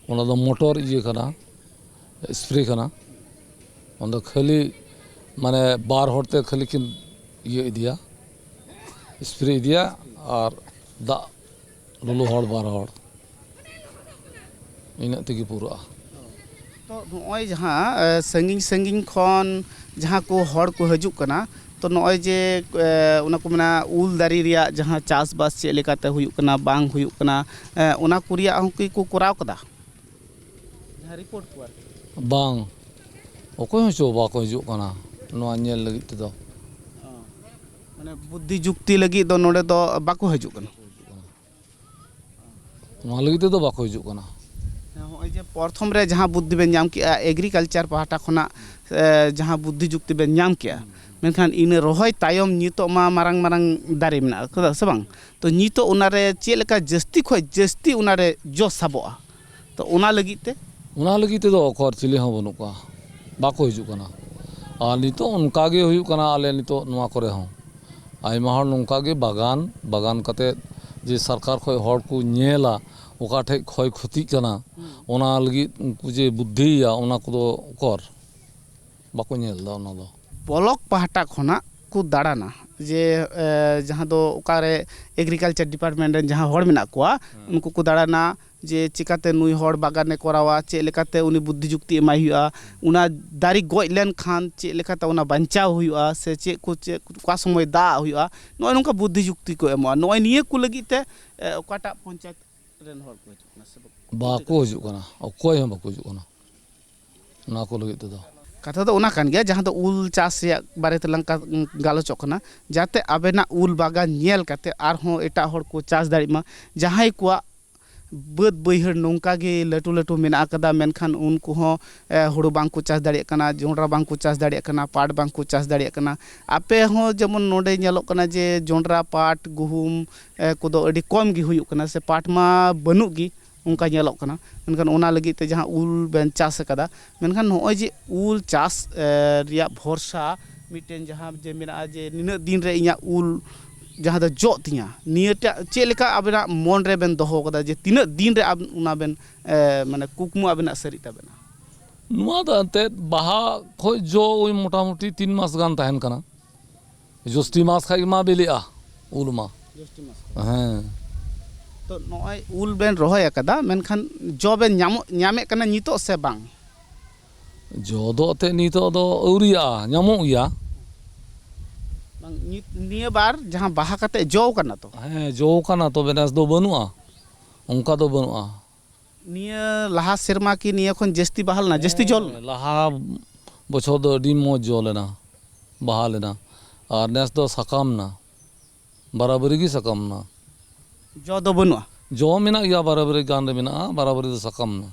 ᱚᱱᱟ ᱫᱚ ᱢᱚᱴᱚᱨ ᱤᱭᱟᱹ ᱠᱟᱱᱟ, ᱥᱯᱨᱮ ᱠᱟᱱᱟ᱾ ᱚᱱᱟ ᱫᱚ ᱠᱷᱟᱹᱞᱤ, ᱢᱟᱱᱮ, ᱵᱟᱨ ᱦᱚᱲ ᱛᱮ ᱠᱷᱟᱹᱞᱤ ᱠᱤᱱ ᱤᱭᱟᱹ ᱤᱫᱤᱭᱟ, ᱥᱯᱨᱮ ᱤᱫᱤᱭᱟ, ᱟᱨ ᱫᱟᱜ ᱞᱚᱞᱚ ᱦᱚᱲ ᱵᱟᱨ ᱦᱚᱲ, ᱤᱱᱟᱹᱜ ᱛᱮᱜᱮ ᱯᱩᱨᱟᱹᱜᱼᱟ᱾ ᱛᱚ ᱱᱚᱜᱼᱚᱭ ᱡᱟᱦᱟᱸ, ᱮ, ᱥᱟᱺᱜᱤᱧ ᱥᱟᱺᱜᱤᱧ ᱠᱷᱚᱱ ᱡᱟᱦᱟᱸ ᱠᱚ ᱦᱚᱲ ᱠᱚ ᱦᱤᱡᱩᱜ ᱠᱟᱱᱟ, ᱛᱚ ᱱᱚᱜᱼᱚᱭ ᱡᱮ, ᱮ, ᱚᱱᱟ ᱠᱚ ᱢᱮᱱᱟ ᱩᱞ ᱫᱟᱨᱮ ᱨᱮᱭᱟᱜ ᱡᱟᱦᱟᱸ ᱪᱟᱥᱵᱟᱥ ᱪᱮᱫ ᱞᱮᱠᱟᱛᱮ ᱦᱩᱭᱩᱜ ᱠᱟᱱᱟ, ᱵᱟᱝ ᱦᱩᱭᱩᱜ ᱠᱟᱱᱟ, ᱮ, ᱚᱱᱟ ᱠᱚ ᱨᱮᱭᱟᱜ ᱦᱚᱸ ᱠᱤ ᱠᱚ ᱠᱚᱨᱟᱣ ᱠᱟᱫᱟ? ᱡᱟᱦᱟᱸ ᱨᱤᱯᱳᱨᱴ ᱠᱚ ᱟᱨᱠᱤ? ᱵᱟᱝ, ᱚᱠᱚᱭ ᱦᱚᱸ ᱪᱚ ᱵᱟᱠᱚ ᱦᱤᱡᱩᱜ ᱠᱟᱱᱟ ᱱᱚᱣᱟ ᱧᱮᱞ ᱞᱟᱹᱜᱤᱫ ᱛᱮᱫᱚ᱾ ᱚ, ᱢᱟᱱᱮ ᱵᱩᱫᱽᱫᱷᱤ ᱡᱩᱠᱛᱤ ᱞᱟᱹᱜᱤᱫ ᱫᱚ ᱱᱚᱰᱮ ᱫᱚ ᱵᱟᱠᱚ ᱦᱤᱡᱩᱜ ᱠᱟᱱᱟ? ᱱᱚᱣᱟ ᱞᱟᱹᱜᱤᱫ ᱛᱮᱫᱚ ᱵᱟᱠᱚ ᱦᱤᱡᱩᱜ ᱠᱟᱱᱟ᱾ ᱦᱮᱸ, ᱦᱚᱸᱜᱼᱚᱭ ᱡᱮ ᱯᱨᱚᱛᱷᱚᱢ ᱨᱮ ᱡᱟᱦᱟᱸ ᱵᱩᱫᱽᱫᱷᱤ ᱵᱮᱱ ᱧᱟᱢ ᱠᱮᱜᱼᱟ, ᱮᱜᱽᱨᱤᱠᱟᱞᱪᱟᱨ ᱯᱟᱦᱴᱟ ᱠᱷᱚᱱᱟᱜ, ᱮ, ᱡᱟᱦᱟᱸ ᱵᱩᱫᱽᱫᱷᱤ ᱡᱩᱠᱛᱤ ᱵᱮᱱ ᱧᱟᱢ ᱠᱮᱜᱼᱟ, ᱢᱮᱱᱠᱷᱟᱱ ᱤᱱᱟᱹ ᱨᱚᱦᱚᱭ ᱛᱟᱭᱚᱢ ᱱᱤᱛᱚᱜ ᱢᱟ ᱢᱟᱨᱟᱝ ᱢᱟᱨᱟᱝ ᱫᱟᱨᱮ ᱢᱮᱱᱟᱜ ᱟᱠᱟᱫᱟ, ᱥᱮ ᱵᱟᱝ? ᱛᱚ, ᱱᱤᱛᱚᱜ ᱚᱱᱟᱨᱮ ᱪᱮᱫ ᱞᱮᱠᱟ ᱡᱟᱹᱥᱛᱤ ᱠᱷᱚᱱ ᱡᱟᱹᱥᱛᱤ ᱚᱱᱟᱨᱮ ᱡᱚ ᱥᱟᱵᱚᱜᱼᱟ, ᱛᱚ, ᱚᱱᱟ ᱞᱟᱹᱜᱤᱫ ᱛᱮ? ᱚᱱᱟ ᱞᱟᱹᱜᱤᱫ ᱛᱮᱫᱚ ᱚᱠᱚᱨ ᱪᱤᱞᱤ ᱦᱚᱸ ᱵᱟᱹᱱᱩᱜ ᱠᱚᱣᱟ, ᱵᱟᱠᱚ ᱦᱤᱡᱩᱜ ᱠᱟᱱᱟ᱾ ᱟᱨ ᱱᱤᱛᱚᱜ ᱚᱱᱠᱟ ᱜᱮ ᱦᱩᱭᱩᱜ ᱠᱟᱱᱟ ᱟᱞᱮ ᱱᱤᱛᱚᱜ ᱱᱚᱣᱟ ᱠᱚᱨᱮ ᱦᱚᱸ᱾ ᱟᱭᱢᱟ ᱦᱚᱲ ᱱᱚᱝᱠᱟ ᱜᱮ ᱵᱟᱜᱟᱱ, ᱵᱟᱜᱟᱱ ᱠᱟᱛᱮᱫ ᱡᱮ ᱥᱚᱨᱠᱟᱨ ᱠᱷᱚᱱ ᱦᱚᱲ ᱠᱚ ᱧᱮᱞᱟ ᱚᱠᱟ ᱴᱷᱮᱡ ᱠᱷᱚᱭ ᱠᱷᱚᱛᱤᱜ ᱠᱟᱱᱟ, ᱦᱩᱸ᱾ ᱚᱱᱟ ᱞᱟᱹᱜᱤᱫ ᱩᱱᱠᱩ ᱡᱮ ᱵᱩᱫᱽᱫᱷᱤᱭᱮᱭᱟ, ᱚᱱᱟ ᱠᱚᱫᱚ ᱚᱠᱚᱨ ᱵᱟᱠᱚ ᱧᱮᱞ ᱮᱫᱟ ᱚᱱᱟ ᱫᱚ᱾ ᱵᱞᱚᱠ ᱯᱟᱦᱴᱟ ᱠᱷᱚᱱᱟᱜ ᱠᱚ ᱫᱟᱬᱟᱱᱟ ᱡᱮ, ᱮ, ᱡᱟᱦᱟᱸ ᱫᱚ ᱚᱠᱟᱨᱮ ᱮᱜᱽᱨᱤᱠᱟᱞᱪᱟᱨ ᱰᱤᱯᱟᱨᱴᱢᱮᱱᱴ ᱨᱮᱱ ᱡᱟᱦᱟᱸ ᱦᱚᱲ ᱢᱮᱱᱟᱜ ᱠᱚᱣᱟ, ᱦᱮᱸ᱾ ᱩᱱᱠᱩ ᱠᱚ ᱫᱟᱬᱟᱱᱟ ᱡᱮ ᱪᱮᱠᱟᱛᱮ ᱱᱩᱭ ᱦᱚᱲ ᱵᱟᱜᱟᱱᱮ ᱠᱚᱨᱟᱣᱟ, ᱪᱮᱫ ᱞᱮᱠᱟᱛᱮ ᱩᱱᱤ ᱵᱩᱫᱽᱫᱷᱤ ᱡᱩᱠᱛᱤ ᱮᱢᱟᱭ ᱦᱩᱭᱩᱜᱼᱟ, ᱚᱱᱟ ᱫᱟᱨᱮ ᱜᱚᱡ ᱞᱮᱱᱠᱷᱟᱱ ᱪᱮᱫ ᱞᱮᱠᱟᱛᱮ ᱚᱱᱟ ᱵᱟᱧᱪᱟᱣ ᱦᱩᱭᱩᱜᱼᱟ, ᱥᱮ ᱪᱮᱫ ᱠᱚ, ᱪᱮᱫ, ᱚᱠᱟ ᱥᱚᱢᱚᱭ ᱫᱟᱜ ᱦᱩᱭᱩᱜᱼᱟ, ᱱᱚᱜᱼᱚᱭ ᱱᱚᱝᱠᱟ ᱵᱩᱫᱽᱫᱷᱤ ᱡᱩᱠᱛᱤ ᱠᱚ ᱮᱢᱚᱜᱼᱟ᱾ ᱱᱚᱜᱼᱚᱭ ᱱᱤᱭᱟᱹ ᱠᱚ ᱞᱟᱹᱜᱤᱫ ᱛᱮ, ᱮ, ᱚᱠᱟᱴᱟᱜ ᱯᱚᱧᱪᱟᱭᱮᱛ ᱨᱮᱱ ᱦᱚᱲ ᱠᱚ ᱦᱤᱡᱩᱜ ᱠᱟᱱᱟ ᱥᱮ ᱵᱟᱠᱚ? ᱵᱟᱠᱚ ᱦᱤᱡᱩᱜ ᱠᱟᱱᱟ, ᱚᱠᱚᱭ ᱦᱚᱸ ᱵᱟᱠᱚ ᱦᱤᱡᱩᱜ ᱠᱟᱱᱟ ᱚᱱᱟ ᱠᱚ ᱞᱟᱹᱜᱤᱫ ᱛᱮᱫᱚ᱾ ᱠᱟᱛᱷᱟ ᱫᱚ ᱚᱱᱟ ᱠᱟᱱ ᱜᱮᱭᱟ, ᱡᱟᱦᱟᱸ ᱫᱚ ᱩᱞ ᱪᱟᱥ ᱨᱮᱭᱟᱜ ᱵᱟᱨᱮ ᱛᱮᱞᱟᱝ ᱠᱟ-, ᱜᱟᱞᱚᱪᱚᱜ ᱠᱟᱱᱟ, ᱡᱟᱛᱮ ᱟᱵᱮᱱᱟᱜ ᱩᱞ ᱵᱟᱜᱟᱱ ᱧᱮᱞ ᱠᱟᱛᱮ ᱟᱨᱦᱚᱸ ᱮᱴᱟᱜ ᱦᱚᱲ ᱠᱚ ᱪᱟᱥ ᱫᱟᱲᱮᱜ ᱢᱟ᱾ ᱡᱟᱦᱟᱸᱭ ᱠᱚᱣᱟᱜ ᱵᱟᱹᱫᱽ ᱵᱟᱹᱭᱦᱟᱹᱲ ᱱᱚᱝᱠᱟ ᱜᱮ ᱞᱟᱹᱴᱩ ᱞᱟᱹᱴᱩ ᱢᱮᱱᱟᱜ ᱟᱠᱟᱫᱟ, ᱢᱮᱱᱠᱷᱟᱱ ᱩᱱᱠᱩ ᱦᱚᱸ, ᱮ, ᱦᱩᱲᱩ ᱵᱟᱝ ᱠᱚ ᱪᱟᱥ ᱫᱟᱲᱮᱭᱟᱜ ᱠᱟᱱᱟ, ᱡᱚᱱᱰᱨᱟ ᱵᱟᱝ ᱠᱚ ᱪᱟᱥ ᱫᱟᱲᱮᱭᱟᱜ ᱠᱟᱱᱟ, ᱯᱟᱴ ᱵᱟᱝ ᱠᱚ ᱪᱟᱥ ᱫᱟᱲᱮᱭᱟᱜ ᱠᱟᱱᱟ᱾ ᱟᱯᱮ ᱦᱚᱸ ᱡᱮᱢᱚᱱ ᱱᱚᱰᱮ ᱧᱮᱞᱚᱜ ᱠᱟᱱᱟ ᱡᱮ ᱡᱚᱱᱰᱨᱟ, ᱯᱟᱴ, ᱜᱩᱦᱩᱢ, ᱮ, ᱠᱚᱫᱚ ᱟᱹᱰᱤ ᱠᱚᱢ ᱜᱮ ᱦᱩᱭᱩᱜ ᱠᱟᱱᱟ, ᱥᱮ ᱯᱟᱴ ᱢᱟ ᱵᱟᱹᱱᱩᱜ ᱜᱮ, ᱚᱱᱠᱟ ᱧᱮᱞᱚᱜ ᱠᱟᱱᱟ᱾ ᱢᱮᱱᱠᱷᱟᱱ ᱚᱱᱟ ᱞᱟᱹᱜᱤᱫ ᱛᱮ ᱡᱟᱦᱟᱸ ᱩᱞ ᱵᱮᱱ ᱪᱟᱥ ᱟᱠᱟᱫᱟ, ᱢᱮᱱᱠᱷᱟᱱ ᱱᱚᱜᱼᱚᱭ ᱡᱮ ᱩᱞ ᱪᱟᱥ, ᱮ, ᱨᱮᱭᱟᱜ ᱵᱷᱚᱨᱥᱟ ᱢᱤᱫᱴᱮᱱ ᱡᱟᱦᱟᱸ ᱡᱮ ᱢᱮᱱᱟᱜᱼᱟ ᱡᱮ ᱱᱤᱱᱟᱹᱜ ᱫᱤᱱ ᱨᱮ ᱤᱧᱟᱹᱜ ᱩᱞ ᱡᱟᱦᱟᱸ ᱫᱚ ᱡᱚᱜ ᱛᱤᱧᱟ, ᱱᱤᱭᱟᱹᱴᱟᱜ ᱪᱮᱫ ᱞᱮᱠᱟ ᱟᱵᱮᱱᱟᱜ ᱢᱚᱱ ᱨᱮᱵᱮᱱ ᱫᱚᱦᱚ ᱠᱟᱫᱟ ᱡᱮ ᱛᱤᱱᱟᱹᱜ ᱫᱤᱱ ᱨᱮ ᱟᱵ-, ᱚᱱᱟ ᱵᱮᱱ, ᱮ, ᱢᱟᱱᱮ ᱠᱩᱠᱢᱩ ᱟᱵᱮᱱᱟᱜ ᱥᱟᱹᱨᱤᱜ ᱛᱟᱵᱮᱱᱟ? ᱱᱚᱣᱟ ᱫᱚ ᱮᱱᱛᱮᱫ ᱵᱟᱦᱟ ᱠᱷᱚᱡ ᱡᱚ ᱳᱭ ᱢᱚᱴᱟᱢᱩᱴᱤ ᱛᱤᱱ ᱢᱟᱥ ᱜᱟᱱ ᱛᱟᱦᱮᱱ ᱠᱟᱱᱟ᱾ ᱡᱳᱥᱴᱤ ᱢᱟᱥ ᱠᱷᱟᱡ ᱜᱮ ᱢᱟ ᱵᱤᱞᱤᱜᱼᱟ ᱩᱞ ᱢᱟ᱾ ᱡᱳᱥᱴᱤ ᱢᱟᱥ᱾ ᱦᱮᱸ᱾ ᱛᱚ, ᱱᱚᱜᱼᱚᱭ ᱩᱞ ᱵᱮᱱ ᱨᱚᱦᱚᱭ ᱟᱠᱟᱫᱟ, ᱢᱮᱱᱠᱷᱟᱱ ᱡᱚ ᱵᱮᱱ ᱧᱟᱢᱚᱜ, ᱧᱟᱢᱮᱫ ᱠᱟᱱᱟ ᱱᱤᱛᱚᱜ ᱥᱮ ᱵᱟᱝ? ᱡᱚ ᱫᱚ ᱮᱱᱛᱮᱫ ᱱᱤᱛᱚᱜ ᱫᱚ ᱟᱹᱣᱨᱤᱭᱟᱜᱼᱟ, ᱧᱟᱢᱚᱜ ᱜᱮᱭᱟ᱾ ᱵᱟᱝ, ᱱᱤᱛ, ᱱᱤᱭᱟᱹ ᱵᱟᱨ ᱡᱟᱦᱟᱸ ᱵᱟᱦᱟ ᱠᱟᱛᱮ ᱡᱚ ᱠᱟᱱᱟ ᱛᱚ? ᱦᱮᱸ, ᱡᱚ ᱠᱟᱱᱟ, ᱛᱚᱵᱮ ᱱᱮᱥ ᱫᱚ ᱵᱟᱹᱱᱩᱜᱼᱟ, ᱚᱱᱠᱟ ᱫᱚ ᱵᱟᱹᱱᱩᱜᱼᱟ᱾ ᱱᱤᱭᱟᱹ ᱞᱟᱦᱟ ᱥᱮᱨᱢᱟ ᱠᱤ ᱱᱤᱭᱟᱹ ᱠᱷᱚᱱ ᱡᱟᱹᱥᱛᱤ ᱵᱟᱦᱟ ᱞᱮᱱᱟ, ᱡᱟᱹᱥᱛᱤ ᱡᱚ ᱞᱮᱱᱟ? ᱦᱮᱸ, ᱞᱟᱦᱟ ᱵᱚᱪᱷᱚᱨ ᱫᱚ ᱟᱹᱰᱤ ᱢᱚᱡᱽ ᱡᱚ ᱞᱮᱱᱟ, ᱵᱟᱦᱟ ᱞᱮᱱᱟ, ᱟᱨ ᱱᱮᱥ ᱫᱚ ᱥᱟᱠᱟᱢ ᱱᱟ, ᱵᱟᱨᱟᱵᱟᱹᱨᱤ ᱜᱮ ᱥᱟᱠᱟᱢ ᱱᱟ᱾ ᱡᱚ ᱫᱚ ᱵᱟᱹᱱᱩᱜᱼᱟ? ᱡᱚ ᱢᱮᱱᱟᱜ ᱜᱮᱭᱟ, ᱵᱟᱨᱟᱵᱟᱨᱤ ᱜᱟᱱ ᱨᱮ ᱢᱮᱱᱟᱜᱼᱟ, ᱵᱟᱨᱟᱵᱟᱨᱤ ᱫᱚ ᱥᱟᱠᱟᱢ ᱮᱱᱟ᱾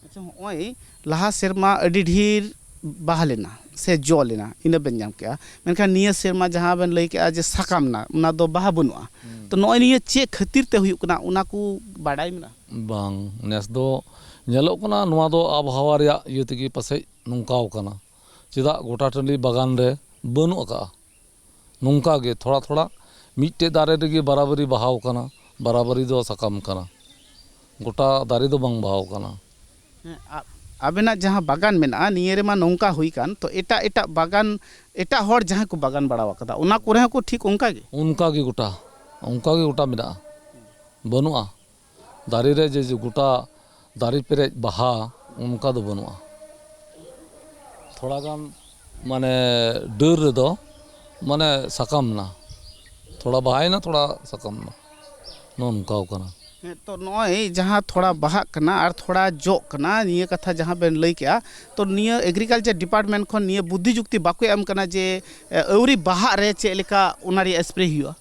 ᱟᱪᱪᱷᱟ, ᱦᱚᱸᱜᱼᱚᱭ ᱞᱟᱦᱟ ᱥᱮᱨᱢᱟ ᱟᱹᱰᱤ ᱰᱷᱮᱨ ᱵᱟᱦᱟ ᱞᱮᱱᱟ ᱥᱮ ᱡᱚ ᱞᱮᱱᱟ, ᱤᱱᱟᱹ ᱵᱮᱱ ᱧᱟᱢ ᱠᱮᱜᱼᱟ, ᱢᱮᱱᱠᱷᱟᱱ ᱱᱤᱭᱟᱹ ᱥᱮᱨᱢᱟ ᱡᱟᱦᱟᱸ ᱵᱮᱱ ᱞᱟᱹᱭ ᱠᱮᱜᱼᱟ ᱡᱮ ᱥᱟᱠᱟᱢ ᱮᱱᱟ, ᱚᱱᱟ ᱫᱚ ᱵᱟᱦᱟ ᱵᱟᱹᱱᱩᱜᱼᱟ᱾ ᱦᱩᱸ᱾ ᱛᱚ, ᱱᱚᱜᱼᱚᱭ ᱱᱤᱭᱟᱹ ᱪᱮᱫ ᱠᱷᱟᱹᱛᱤᱨ ᱛᱮ ᱦᱩᱭᱩᱜ ᱠᱟᱱᱟ, ᱚᱱᱟ ᱠᱚ ᱵᱟᱰᱟᱭ ᱢᱮᱱᱟᱜᱼᱟ? ᱵᱟᱝ, ᱱᱮᱥ ᱫᱚ ᱧᱮᱞᱚᱜ ᱠᱟᱱᱟ ᱱᱚᱣᱟ ᱫᱚ ᱟᱵᱚᱦᱟᱣᱟ ᱨᱮᱭᱟᱜ ᱤᱭᱟᱹ ᱛᱮᱜᱮ ᱯᱟᱥᱮᱡ ᱱᱚᱝᱠᱟᱣ ᱠᱟᱱᱟ᱾ ᱪᱮᱫᱟᱜ ᱜᱚᱴᱟ ᱴᱟᱺᱰᱤ ᱵᱟᱜᱟᱱ ᱨᱮ ᱵᱟᱹᱱᱩᱜ ᱟᱠᱟᱜᱼᱟ? ᱱᱚᱝᱠᱟ ᱜᱮ ᱛᱷᱚᱲᱟ ᱛᱷᱚᱲᱟ ᱢᱤᱫᱴᱮᱡ ᱫᱟᱨᱮ ᱨᱮᱜᱮ ᱵᱟᱨᱟᱵᱟᱨᱤ ᱵᱟᱦᱟᱣ ᱠᱟᱱᱟ, ᱵᱟᱨᱟᱵᱟᱨᱤ ᱫᱚ ᱥᱟᱠᱟᱢ ᱠᱟᱱᱟ, ᱜᱚᱴᱟ ᱫᱟᱨᱮ ᱫᱚ ᱵᱟᱝ ᱵᱟᱦᱟᱣ ᱠᱟᱱᱟ᱾ ᱦᱮᱸ, ᱟ-, ᱟᱵᱮᱱᱟᱜ ᱡᱟᱦᱟᱸ ᱵᱟᱜᱟᱱ ᱢᱮᱱᱟᱜᱼᱟ, ᱱᱤᱭᱟᱹ ᱨᱮᱢᱟ ᱱᱚᱝᱠᱟ ᱦᱩᱭ ᱠᱟᱱ, ᱛᱚ ᱮᱴᱟᱜ ᱮᱴᱟᱜ ᱵᱟᱜᱟᱱ, ᱮᱴᱟᱜ ᱦᱚᱲ ᱡᱟᱦᱟᱸᱭ ᱠᱚ ᱵᱟᱜᱟᱱ ᱵᱟᱲᱟᱣ ᱟᱠᱟᱫᱟ, ᱚᱱᱟ ᱠᱚᱨᱮ ᱦᱚᱸ ᱠᱚ ᱴᱷᱤᱠ ᱚᱱᱠᱟ ᱜᱮ? ᱚᱱᱠᱟ ᱜᱮ ᱜᱚᱴᱟ, ᱚᱱᱠᱟ ᱜᱮ ᱜᱚᱴᱟ ᱢᱮᱱᱟᱜᱼᱟ, ᱵᱟᱹᱱᱩᱜᱼᱟ᱾ ᱫᱟᱨᱮ ᱨᱮ ᱡᱮ, ᱡᱮ ᱜᱚᱴᱟ ᱫᱟᱨᱮ ᱯᱮᱨᱮᱡ ᱵᱟᱦᱟ, ᱚᱱᱠᱟ ᱫᱚ ᱵᱟᱹᱱᱩᱜᱼᱟ᱾ ᱛᱷᱚᱲᱟ ᱜᱟᱱ ᱢᱟᱱᱮ ᱰᱟᱹᱨ ᱨᱮᱫᱚ ᱢᱟᱱᱮ ᱥᱟᱠᱟᱢ ᱮᱱᱟ, ᱛᱷᱚᱲᱟ ᱵᱟᱦᱟᱭᱮᱱᱟ, ᱛᱷᱚᱲᱟ ᱥᱟᱠᱟᱢ ᱮᱱᱟ, ᱱᱚᱜᱼᱚ ᱱᱚᱝᱠᱟᱣ ᱠᱟᱱᱟ᱾ ᱦᱮᱸ, ᱛᱚ ᱱᱚᱜᱼᱚᱭ ᱡᱟᱦᱟᱸ ᱛᱷᱚᱲᱟ ᱵᱟᱦᱟᱜ ᱠᱟᱱᱟ ᱟᱨ ᱛᱷᱚᱲᱟ ᱡᱚᱜ ᱠᱟᱱᱟ, ᱱᱤᱭᱟᱹ ᱠᱟᱛᱷᱟ ᱡᱟᱦᱟᱸ ᱵᱮᱱ ᱞᱟᱹᱭ ᱠᱮᱜᱼᱟ, ᱛᱚ ᱱᱤᱭᱟᱹ ᱮᱜᱽᱨᱤᱠᱟᱞᱪᱟᱨ ᱰᱤᱯᱟᱨᱴᱢᱮᱱᱴ ᱠᱷᱚᱱ ᱱᱤᱭᱟᱹ ᱵᱩᱫᱽᱫᱷᱤ ᱡᱩᱠᱛᱤ ᱵᱟᱠᱚ ᱮᱢ ᱠᱟᱱᱟ ᱡᱮ, ᱮ, ᱟᱹᱣᱨᱤ ᱵᱟᱦᱟᱜ ᱨᱮ ᱪᱮᱫ ᱞᱮᱠᱟ ᱚᱱᱟ ᱨᱮᱭᱟᱜ ᱥᱯᱨᱮ ᱦᱩᱭᱩᱜᱼᱟ?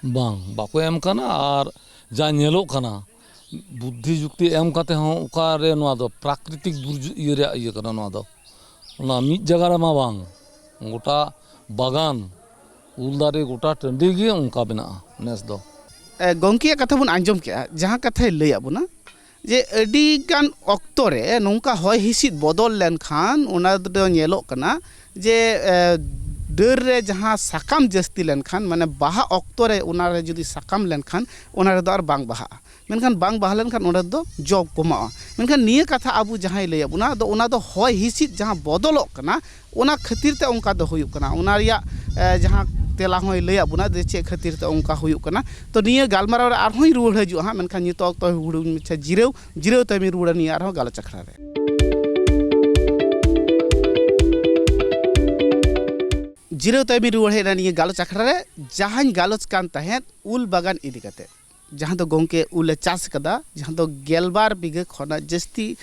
ᱵᱟᱝ, ᱵᱟᱠᱚ ᱮᱢ ᱠᱟᱱᱟ᱾ ᱟᱨ ᱡᱟ ᱧᱮᱞᱚᱜ ᱠᱟᱱᱟ, ᱵᱩᱫᱽᱫᱷᱤ ᱡᱩᱠᱛᱤ ᱮᱢ ᱠᱟᱛᱮ ᱦᱚᱸ ᱚᱠᱟᱨᱮ ᱱᱚᱣᱟ ᱫᱚ ᱯᱨᱟᱠᱨᱤᱛᱤᱠ ᱫᱩᱨᱡᱳ-, ᱤᱭᱟᱹ ᱨᱮᱭᱟᱜ ᱤᱭᱟᱹ ᱠᱟᱱᱟ ᱱᱚᱣᱟ ᱫᱚ᱾ ᱚᱱᱟ ᱢᱤᱫ ᱡᱟᱭᱜᱟ ᱨᱮᱢᱟ ᱵᱟᱝ, ᱜᱚᱴᱟ ᱵᱟᱜᱟᱱ, ᱩᱞ ᱫᱟᱨᱮ ᱜᱚᱴᱟ ᱴᱟᱺᱰᱤ ᱜᱮ ᱚᱱᱠᱟ ᱢᱮᱱᱟᱜᱼᱟ ᱱᱮᱥ ᱫᱚ᱾ ᱮ, ᱜᱚᱢᱠᱮᱭᱟᱜ ᱠᱟᱛᱷᱟ ᱵᱚᱱ ᱟᱸᱡᱚᱢ ᱠᱮᱜᱼᱟ, ᱡᱟᱦᱟᱸ ᱠᱟᱛᱷᱟᱭ ᱞᱟᱹᱭᱟᱫ ᱵᱚᱱᱟ ᱡᱮ ᱟᱹᱰᱤ ᱜᱟᱱ ᱚᱠᱛᱚ ᱨᱮ ᱱᱚᱝᱠᱟ ᱦᱚᱭ ᱦᱤᱸᱥᱤᱫ ᱵᱚᱫᱚᱞ ᱞᱮᱱᱠᱷᱟᱱ ᱚᱱᱟ ᱫᱚ ᱧᱮᱞᱚᱜ ᱠᱟᱱᱟ ᱡᱮ, ᱮ, ᱰᱟᱹᱨ ᱨᱮ ᱡᱟᱦᱟᱸ ᱥᱟᱠᱟᱢ ᱡᱟᱹᱥᱛᱤ ᱞᱮᱱᱠᱷᱟᱱ, ᱢᱟᱱᱮ ᱵᱟᱦᱟ ᱚᱠᱛᱚ ᱨᱮ ᱚᱱᱟ ᱨᱮ ᱡᱩᱫᱤ ᱥᱟᱠᱟᱢ ᱞᱮᱱᱠᱷᱟᱱ, ᱚᱱᱟ ᱨᱮᱫᱚ ᱟᱨ ᱵᱟᱝ ᱵᱟᱦᱟᱜᱼᱟ᱾ ᱢᱮᱱᱠᱷᱟᱱ ᱵᱟᱝ ᱵᱟᱦᱟ ᱞᱮᱱᱠᱷᱟᱱ ᱚᱸᱰᱮ ᱫᱚ ᱡᱚ ᱠᱚᱢᱟᱜᱼᱟ᱾ ᱢᱮᱱᱠᱷᱟᱱ ᱱᱤᱭᱟᱹ ᱠᱟᱛᱷᱟ ᱟᱵᱚ ᱡᱟᱦᱟᱸᱭ ᱞᱟᱹᱭ ᱟᱵᱚᱱᱟ, ᱟᱫᱚ ᱚᱱᱟ ᱫᱚ ᱦᱚᱭ ᱦᱤᱸᱥᱤᱫ ᱡᱟᱦᱟᱸ ᱵᱚᱫᱚᱞᱚᱜ ᱠᱟᱱᱟ, ᱚᱱᱟ ᱠᱷᱟᱹᱛᱤᱨ ᱛᱮ ᱚᱱᱠᱟ ᱫᱚ ᱦᱩᱭᱩᱜ ᱠᱟᱱᱟ᱾ ᱚᱱᱟ ᱨᱮᱭᱟᱜ, ᱮ, ᱡᱟᱦᱟᱸ ᱛᱮᱞᱟ ᱦᱚᱸᱭ ᱞᱟᱹᱭ ᱟᱵᱚᱱᱟ ᱡᱮ ᱪᱮᱫ ᱠᱷᱟᱹᱛᱤᱨ ᱛᱮ ᱚᱱᱠᱟ ᱦᱩᱭᱩᱜ ᱠᱟᱱᱟ᱾ ᱛᱚ ᱱᱤᱭᱟᱹ ᱜᱟᱞᱢᱟᱨᱟᱣ ᱨᱮ ᱟᱨᱦᱚᱸᱧ ᱨᱩᱣᱟᱹᱲ ᱦᱤᱡᱩᱜᱼᱟ ᱦᱟᱸᱜ, ᱢᱮᱱᱠᱷᱟᱱ ᱱᱤᱛᱚᱜ ᱚᱠᱛᱚ ᱦᱩᱰᱤᱧ ᱢᱟᱪᱷᱟ ᱡᱤᱨᱟᱹᱣ, ᱡᱤᱨᱟᱹᱣ ᱛᱟᱭᱚᱢᱤᱧ ᱨᱩᱣᱟᱹᱲᱟ ᱱᱤᱭᱟᱹ ᱟᱨᱦᱚᱸ ᱜᱟᱞᱚᱪ ᱟᱠᱷᱲᱟ ᱨᱮ᱾ ᱡᱤᱨᱟᱹᱣ ᱛᱟᱭᱚᱢᱤᱧ ᱨᱩᱣᱟᱹᱲ ᱦᱮᱡ ᱮᱱᱟ ᱱᱤᱭᱟᱹ ᱜᱟᱞᱚᱪ ᱟᱠᱷᱲᱟ ᱨᱮ, ᱡᱟᱦᱟᱸᱧ ᱜᱟᱞᱚᱪ ᱠᱟᱱ ᱛᱟᱦᱮᱸᱫ ᱩᱞ ᱵᱟᱜᱟᱱ ᱤᱫᱤ ᱠᱟᱛᱮ, ᱡᱟᱦᱟᱸ ᱫᱚ ᱜᱚᱢᱠᱮ ᱩᱞ ᱮ ᱪᱟᱥ ᱠᱟᱫᱟ, ᱡᱟᱦᱟᱸ ᱫᱚ ᱜᱮᱞᱵᱟᱨ ᱵᱤᱜᱷᱟᱹ ᱠᱷᱚᱱᱟᱜ ᱡᱟᱹᱥᱛᱤ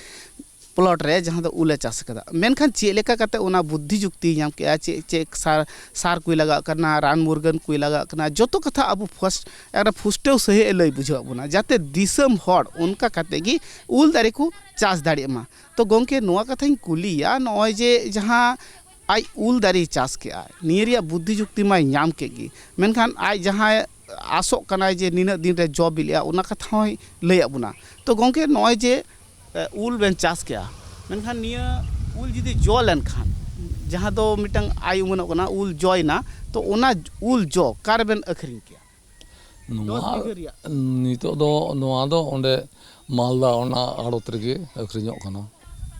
ᱯᱞᱚᱴ ᱨᱮ ᱡᱟᱦᱟᱸ ᱫᱚ ᱩᱞᱮ ᱪᱟᱥ ᱟᱠᱟᱫᱟ᱾ ᱢᱮᱱᱠᱷᱟᱱ ᱪᱮᱫ ᱞᱮᱠᱟ ᱠᱟᱛᱮ ᱚᱱᱟ ᱵᱩᱫᱽᱫᱷᱤ ᱡᱩᱠᱛᱤᱭ ᱧᱟᱢ ᱠᱮᱜᱼᱟ, ᱪᱮᱫ ᱪᱮᱫ ᱥᱟᱨ, ᱥᱟᱨ ᱠᱚᱭ ᱞᱟᱜᱟᱜ ᱠᱟᱱᱟ, ᱨᱟᱱ ᱢᱩᱨᱜᱟᱹᱱ ᱠᱚᱭ ᱞᱟᱜᱟᱜ ᱠᱟᱱᱟ, ᱡᱚᱛᱚ ᱠᱟᱛᱷᱟ ᱟᱵᱚ ᱯᱷᱟᱥᱴ ᱮᱠᱫᱚᱢ ᱯᱩᱥᱴᱟᱹᱣ ᱥᱟᱺᱦᱤᱡ ᱮ ᱞᱟᱹᱭ ᱵᱩᱡᱷᱟᱹᱣ ᱟᱵᱚᱱᱟ, ᱡᱟᱛᱮ ᱫᱤᱥᱚᱢ ᱦᱚᱲ ᱚᱱᱠᱟ ᱠᱟᱛᱮ ᱜᱮ ᱩᱞ ᱫᱟᱨᱮ ᱠᱚ ᱪᱟᱥ ᱫᱟᱲᱮᱭᱟᱜ ᱢᱟ᱾ ᱛᱚ ᱜᱚᱢᱠᱮ, ᱱᱚᱣᱟ ᱠᱟᱛᱷᱟᱧ ᱠᱩᱞᱤᱭᱟ, ᱱᱚᱜᱼᱚᱭ ᱡᱮ ᱡᱟᱦᱟᱸ ᱟᱡ ᱩᱞ ᱫᱟᱨᱮᱭ ᱪᱟᱥ ᱠᱮᱜᱼᱟ, ᱱᱤᱭᱟᱹ ᱨᱮᱭᱟᱜ ᱵᱩᱫᱽᱫᱷᱤ ᱡᱩᱠᱛᱤ ᱢᱟᱭ ᱧᱟᱢ ᱠᱮᱫ ᱜᱮ, ᱢᱮᱱᱠᱷᱟᱱ ᱟᱡ ᱡᱟᱦᱟᱸᱭ ᱟᱥᱚᱜ ᱠᱟᱱᱟᱭ ᱡᱮ ᱱᱤᱱᱟᱹᱜ ᱫᱤᱱ ᱨᱮ ᱡᱚ ᱵᱤᱞᱤᱜᱼᱟ, ᱚᱱᱟ ᱠᱟᱛᱷᱟ ᱦᱚᱸᱭ ᱞᱟᱹᱭᱟᱫ ᱵᱚᱱᱟ᱾ ᱛᱚ ᱜᱚᱢᱠᱮ, ᱱᱚᱜᱼᱚᱭ ᱡᱮ ᱮ, ᱩᱞ ᱵᱮᱱ ᱪᱟᱥ ᱠᱮᱜᱼᱟ, ᱢᱮᱱᱠᱷᱟᱱ ᱱᱤᱭᱟᱹ ᱩᱞ ᱡᱩᱫᱤ ᱡᱚ ᱞᱮᱱᱠᱷᱟᱱ, ᱡᱟᱦᱟᱸ ᱫᱚ ᱢᱤᱫᱴᱟᱝ ᱟᱭ ᱩᱢᱟᱹᱱᱚᱜ ᱠᱟᱱᱟ, ᱩᱞ ᱡᱚᱭᱮᱱᱟ, ᱛᱚ ᱚᱱᱟ ᱩᱞ ᱡᱚ ᱚᱠᱟ ᱨᱮᱵᱮᱱ ᱟᱹᱠᱷᱨᱤᱧ ᱠᱮᱭᱟ? ᱱᱚᱣᱟ ᱫᱚᱥ ᱵᱤᱜᱷᱟᱹ ᱨᱮᱭᱟᱜ᱾ ᱱᱤᱛᱚᱜ ᱫᱚ ᱱᱚᱣᱟ ᱫᱚ ᱚᱸᱰᱮ ᱢᱟᱞᱫᱟ ᱚᱱᱟ ᱟᱲᱚᱛ ᱨᱮᱜᱮ ᱟᱹᱠᱷᱨᱤᱧᱚᱜ ᱠᱟᱱᱟ᱾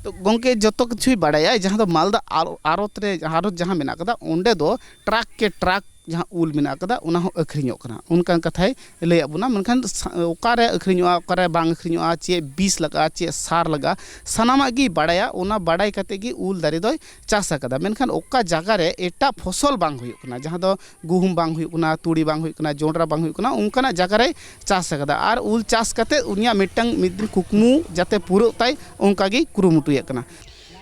ᱛᱚ ᱜᱚᱢᱠᱮ, ᱡᱚᱛᱚ ᱠᱤᱪᱷᱩᱭ ᱵᱟᱲᱟᱭᱟ, ᱡᱟᱦᱟᱸ ᱫᱚ ᱢᱟᱞᱫᱟ ᱟᱲᱚ-, ᱟᱲᱚᱛ ᱨᱮ, ᱟᱲᱚᱛ ᱡᱟᱦᱟᱸ ᱢᱮᱱᱟᱜ ᱠᱟᱫᱟ, ᱚᱸᱰᱮ ᱫᱚ ᱴᱨᱟᱠ ᱠᱮ ᱴᱨᱟᱠ ᱡᱟᱦᱟᱸ ᱩᱞ ᱢᱮᱱᱟᱜ ᱠᱟᱫᱟ, ᱚᱱᱟ ᱦᱚᱸ ᱟᱹᱠᱷᱨᱤᱧᱚᱜ ᱠᱟᱱᱟ, ᱚᱱᱠᱟᱱ ᱠᱟᱛᱷᱟᱭ ᱞᱟᱹᱭᱟᱫ ᱵᱚᱱᱟ᱾ ᱢᱮᱱᱠᱷᱟᱱ ᱥᱟ-, ᱚᱠᱟᱨᱮ ᱟᱹᱠᱷᱨᱤᱧᱚᱜᱼᱟ, ᱚᱠᱟᱨᱮ ᱵᱟᱝ ᱟᱹᱠᱷᱨᱤᱧᱚᱜᱼᱟ, ᱪᱮᱫ ᱵᱤᱥ ᱞᱟᱜᱟᱜᱼᱟ, ᱪᱮᱫ ᱥᱟᱨ ᱞᱟᱜᱟᱜᱼᱟ, ᱥᱟᱱᱟᱢᱟᱜ ᱜᱮᱭ ᱵᱟᱲᱟᱭᱟ᱾ ᱚᱱᱟ ᱵᱟᱲᱟᱭ ᱠᱟᱛᱮ ᱜᱮ ᱩᱞ ᱫᱟᱨᱮ ᱫᱚᱭ ᱪᱟᱥ ᱟᱠᱟᱫᱟ᱾ ᱢᱮᱱᱠᱷᱟᱱ ᱚᱠᱟ ᱡᱟᱭᱜᱟ ᱨᱮ ᱮᱴᱟᱜ ᱯᱷᱚᱥᱚᱞ ᱵᱟᱝ ᱦᱩᱭᱩᱜ ᱠᱟᱱᱟ, ᱡᱟᱦᱟᱸ ᱫᱚ ᱜᱩᱦᱩᱢ ᱵᱟᱝ ᱦᱩᱭᱩᱜ ᱠᱟᱱᱟ, ᱛᱩᱲᱤ ᱵᱟᱝ ᱦᱩᱭᱩᱜ ᱠᱟᱱᱟ, ᱡᱚᱸᱰᱨᱟ ᱵᱟᱝ ᱦᱩᱭᱩᱜ ᱠᱟᱱᱟ, ᱚᱱᱠᱟᱱᱟᱜ ᱡᱟᱭᱜᱟ ᱨᱮᱭ ᱪᱟᱥ ᱟᱠᱟᱫᱟ᱾ ᱟᱨ ᱩᱞ ᱪᱟᱥ ᱠᱟᱛᱮ ᱩᱱᱤᱭᱟᱜ ᱢᱤᱫᱴᱟᱝ ᱢᱤᱫ ᱫᱤᱱ ᱠᱩᱠᱢᱩ ᱡᱟᱛᱮ ᱯᱩᱨᱟᱹᱜ ᱛᱟᱭ, ᱚᱱᱠᱟ ᱜᱮᱭ ᱠᱩᱨᱩᱢᱩᱴᱩᱭᱮᱫ ᱠᱟᱱᱟ᱾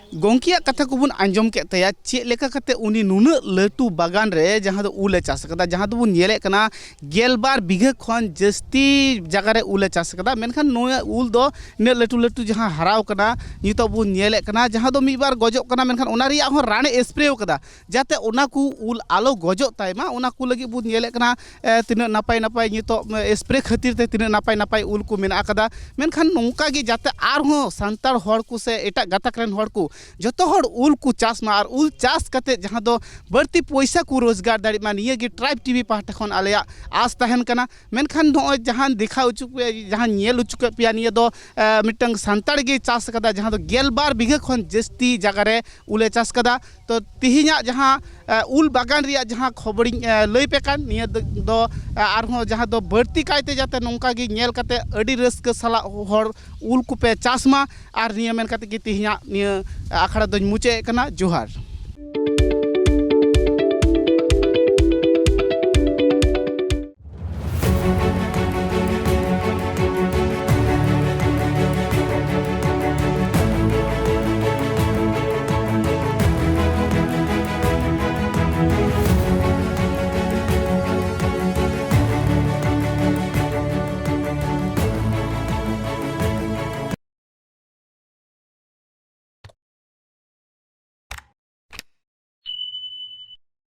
ᱜᱚᱢᱠᱮᱭᱟᱜ ᱠᱟᱛᱷᱟ ᱠᱚᱵᱚᱱ ᱟᱸᱡᱚᱢ ᱠᱮᱫ ᱛᱟᱭᱟ, ᱪᱮᱫ ᱞᱮᱠᱟ ᱠᱟᱛᱮ ᱩᱱᱤ ᱱᱩᱱᱟᱹᱜ ᱞᱟᱹᱴᱩ ᱵᱟᱜᱟᱱ ᱨᱮ ᱡᱟᱦᱟᱸ ᱫᱚ ᱩᱞ ᱮ ᱪᱟᱥ ᱟᱠᱟᱫᱟ, ᱡᱟᱦᱟᱸ ᱫᱚᱵᱚᱱ ᱧᱮᱞᱮᱫ ᱠᱟᱱᱟ ᱜᱮᱞᱵᱟᱨ ᱵᱤᱜᱷᱟᱹ ᱠᱷᱚᱱ ᱡᱟᱹᱥᱛᱤ ᱡᱟᱭᱜᱟ ᱨᱮ ᱩᱞ ᱮ ᱪᱟᱥ ᱟᱠᱟᱫᱟ᱾ ᱢᱮᱱᱠᱷᱟᱱ ᱱᱚᱣᱟ ᱩᱞ ᱫᱚ ᱱᱤᱱᱟᱹᱜ ᱞᱟᱹᱴᱩ ᱞᱟᱹᱴᱩ ᱡᱟᱦᱟᱸ ᱦᱟᱨᱟᱣ ᱠᱟᱱᱟ, ᱱᱤᱛᱚᱜ ᱵᱚᱱ ᱧᱮᱞᱮᱫ ᱠᱟᱱᱟ ᱡᱟᱦᱟᱸ ᱫᱚ ᱢᱤᱫ ᱵᱟᱨ ᱜᱚᱡᱚᱜ ᱠᱟᱱᱟ, ᱢᱮᱱᱠᱷᱟᱱ ᱚᱱᱟ ᱨᱮᱭᱟᱜ ᱦᱚᱸ ᱨᱟᱱᱮ ᱥᱯᱨᱮ ᱟᱠᱟᱫᱟ, ᱡᱟᱛᱮ ᱚᱱᱟ ᱠᱚ ᱩᱞ ᱟᱞᱚ ᱜᱚᱡᱚᱜ ᱛᱟᱭ ᱢᱟ᱾ ᱚᱱᱟ ᱠᱚ ᱞᱟᱹᱜᱤᱫ ᱵᱚᱱ ᱧᱮᱞᱮᱫ ᱠᱟᱱᱟ, ᱮ, ᱛᱤᱱᱟᱹᱜ ᱱᱟᱯᱟᱭ ᱱᱟᱯᱟᱭ ᱱᱤᱛᱚᱜ, ᱮ, ᱥᱯᱨᱮ ᱠᱷᱟᱹᱛᱤᱨ ᱛᱮ ᱛᱤᱱᱟᱹᱜ ᱱᱟᱯᱟᱭ ᱱᱟᱯᱟᱭ ᱩᱞ ᱠᱚ ᱢᱮᱱᱟᱜ ᱟᱠᱟᱫᱟ᱾ ᱢᱮᱱᱠᱷᱟᱱ ᱱᱚᱝᱠᱟ ᱜᱮ ᱡᱟᱛᱮ ᱟᱨᱦᱚᱸ ᱥᱟᱱᱛᱟᱲ ᱦᱚᱲ ᱠᱚ ᱥᱮ ᱮᱴᱟᱜ ᱜᱟᱛᱟᱠ ᱨᱮᱱ ᱦᱚᱲ ᱠᱚ ᱡᱚᱛᱚ ᱦᱚᱲ ᱩᱞ ᱠᱚ ᱪᱟᱥ ᱢᱟ, ᱟᱨ ᱩᱞ ᱪᱟᱥ ᱠᱟᱛᱮ ᱡᱟᱦᱟᱸ ᱫᱚ ᱵᱟᱹᱲᱛᱤ ᱯᱚᱭᱥᱟ ᱠᱚ ᱨᱳᱡᱽᱜᱟᱨ ᱫᱟᱲᱮᱭᱟᱜ ᱢᱟ, ᱱᱤᱭᱟᱹ ᱜᱮ ᱴᱨᱟᱭᱤᱵᱽ ᱴᱤᱵᱷᱤ ᱯᱟᱦᱴᱟ ᱠᱷᱚᱱ ᱟᱞᱮᱭᱟᱜ ᱟᱥ ᱛᱟᱦᱮᱱ ᱠᱟᱱᱟ᱾ ᱢᱮᱱᱠᱷᱟᱱ ᱱᱚᱜᱼᱚᱭ ᱡᱟᱦᱟᱸ ᱫᱮᱠᱷᱟᱣ ᱦᱚᱪᱚ ᱯᱮ-, ᱡᱟᱦᱟᱸ ᱧᱮᱞ ᱦᱚᱪᱚ ᱠᱮᱫ ᱯᱮᱭᱟ, ᱱᱤᱭᱟᱹ ᱫᱚ, ᱮ, ᱢᱤᱫᱴᱟᱝ ᱥᱟᱱᱛᱟᱲ ᱜᱮ ᱪᱟᱥ ᱟᱠᱟᱫᱟ, ᱡᱟᱦᱟᱸ ᱫᱚ ᱜᱮᱞᱵᱟᱨ ᱵᱤᱜᱷᱟᱹ ᱠᱷᱚᱱ ᱡᱟᱹᱥᱛᱤ ᱡᱟᱭᱜᱟ ᱨᱮ ᱩᱞᱮ ᱪᱟᱥ ᱟᱠᱟᱫᱟ᱾ ᱛᱚ ᱛᱤᱦᱤᱧᱟᱜ ᱡᱟᱦᱟᱸ, ᱮ, ᱩᱞ ᱵᱟᱜᱟᱱ ᱨᱮᱭᱟᱜ ᱡᱟᱦᱟᱸ ᱠᱷᱚᱵᱚᱨᱤᱧ, ᱮ, ᱞᱟᱹᱭ ᱯᱮ ᱠᱟᱱ, ᱱᱤᱭᱟᱹ ᱫᱚ, ᱫᱚ, ᱮ, ᱟᱨᱦᱚᱸ ᱡᱟᱦᱟᱸ ᱫᱚ ᱵᱟᱹᱲᱛᱤ ᱠᱟᱭᱛᱮ ᱡᱟᱛᱮ ᱱᱚᱝᱠᱟ ᱜᱮ ᱧᱮᱞ ᱠᱟᱛᱮ ᱟᱹᱰᱤ ᱨᱟᱹᱥᱠᱟᱹ ᱥᱟᱞᱟᱜ ᱦᱚᱲ ᱩᱞ ᱠᱚᱯᱮ ᱪᱟᱥ ᱢᱟ᱾ ᱟᱨ ᱱᱤᱭᱟᱹ ᱢᱮᱱ ᱠᱟᱛᱮ ᱜᱮ ᱛᱤᱦᱤᱧᱟᱜ ᱱᱤᱭᱟᱹ ᱟᱠᱷᱲᱟ ᱫᱚᱧ ᱢᱩᱪᱟᱹᱫ ᱮᱫ ᱠᱟᱱᱟ᱾ ᱡᱚᱦᱟᱨ᱾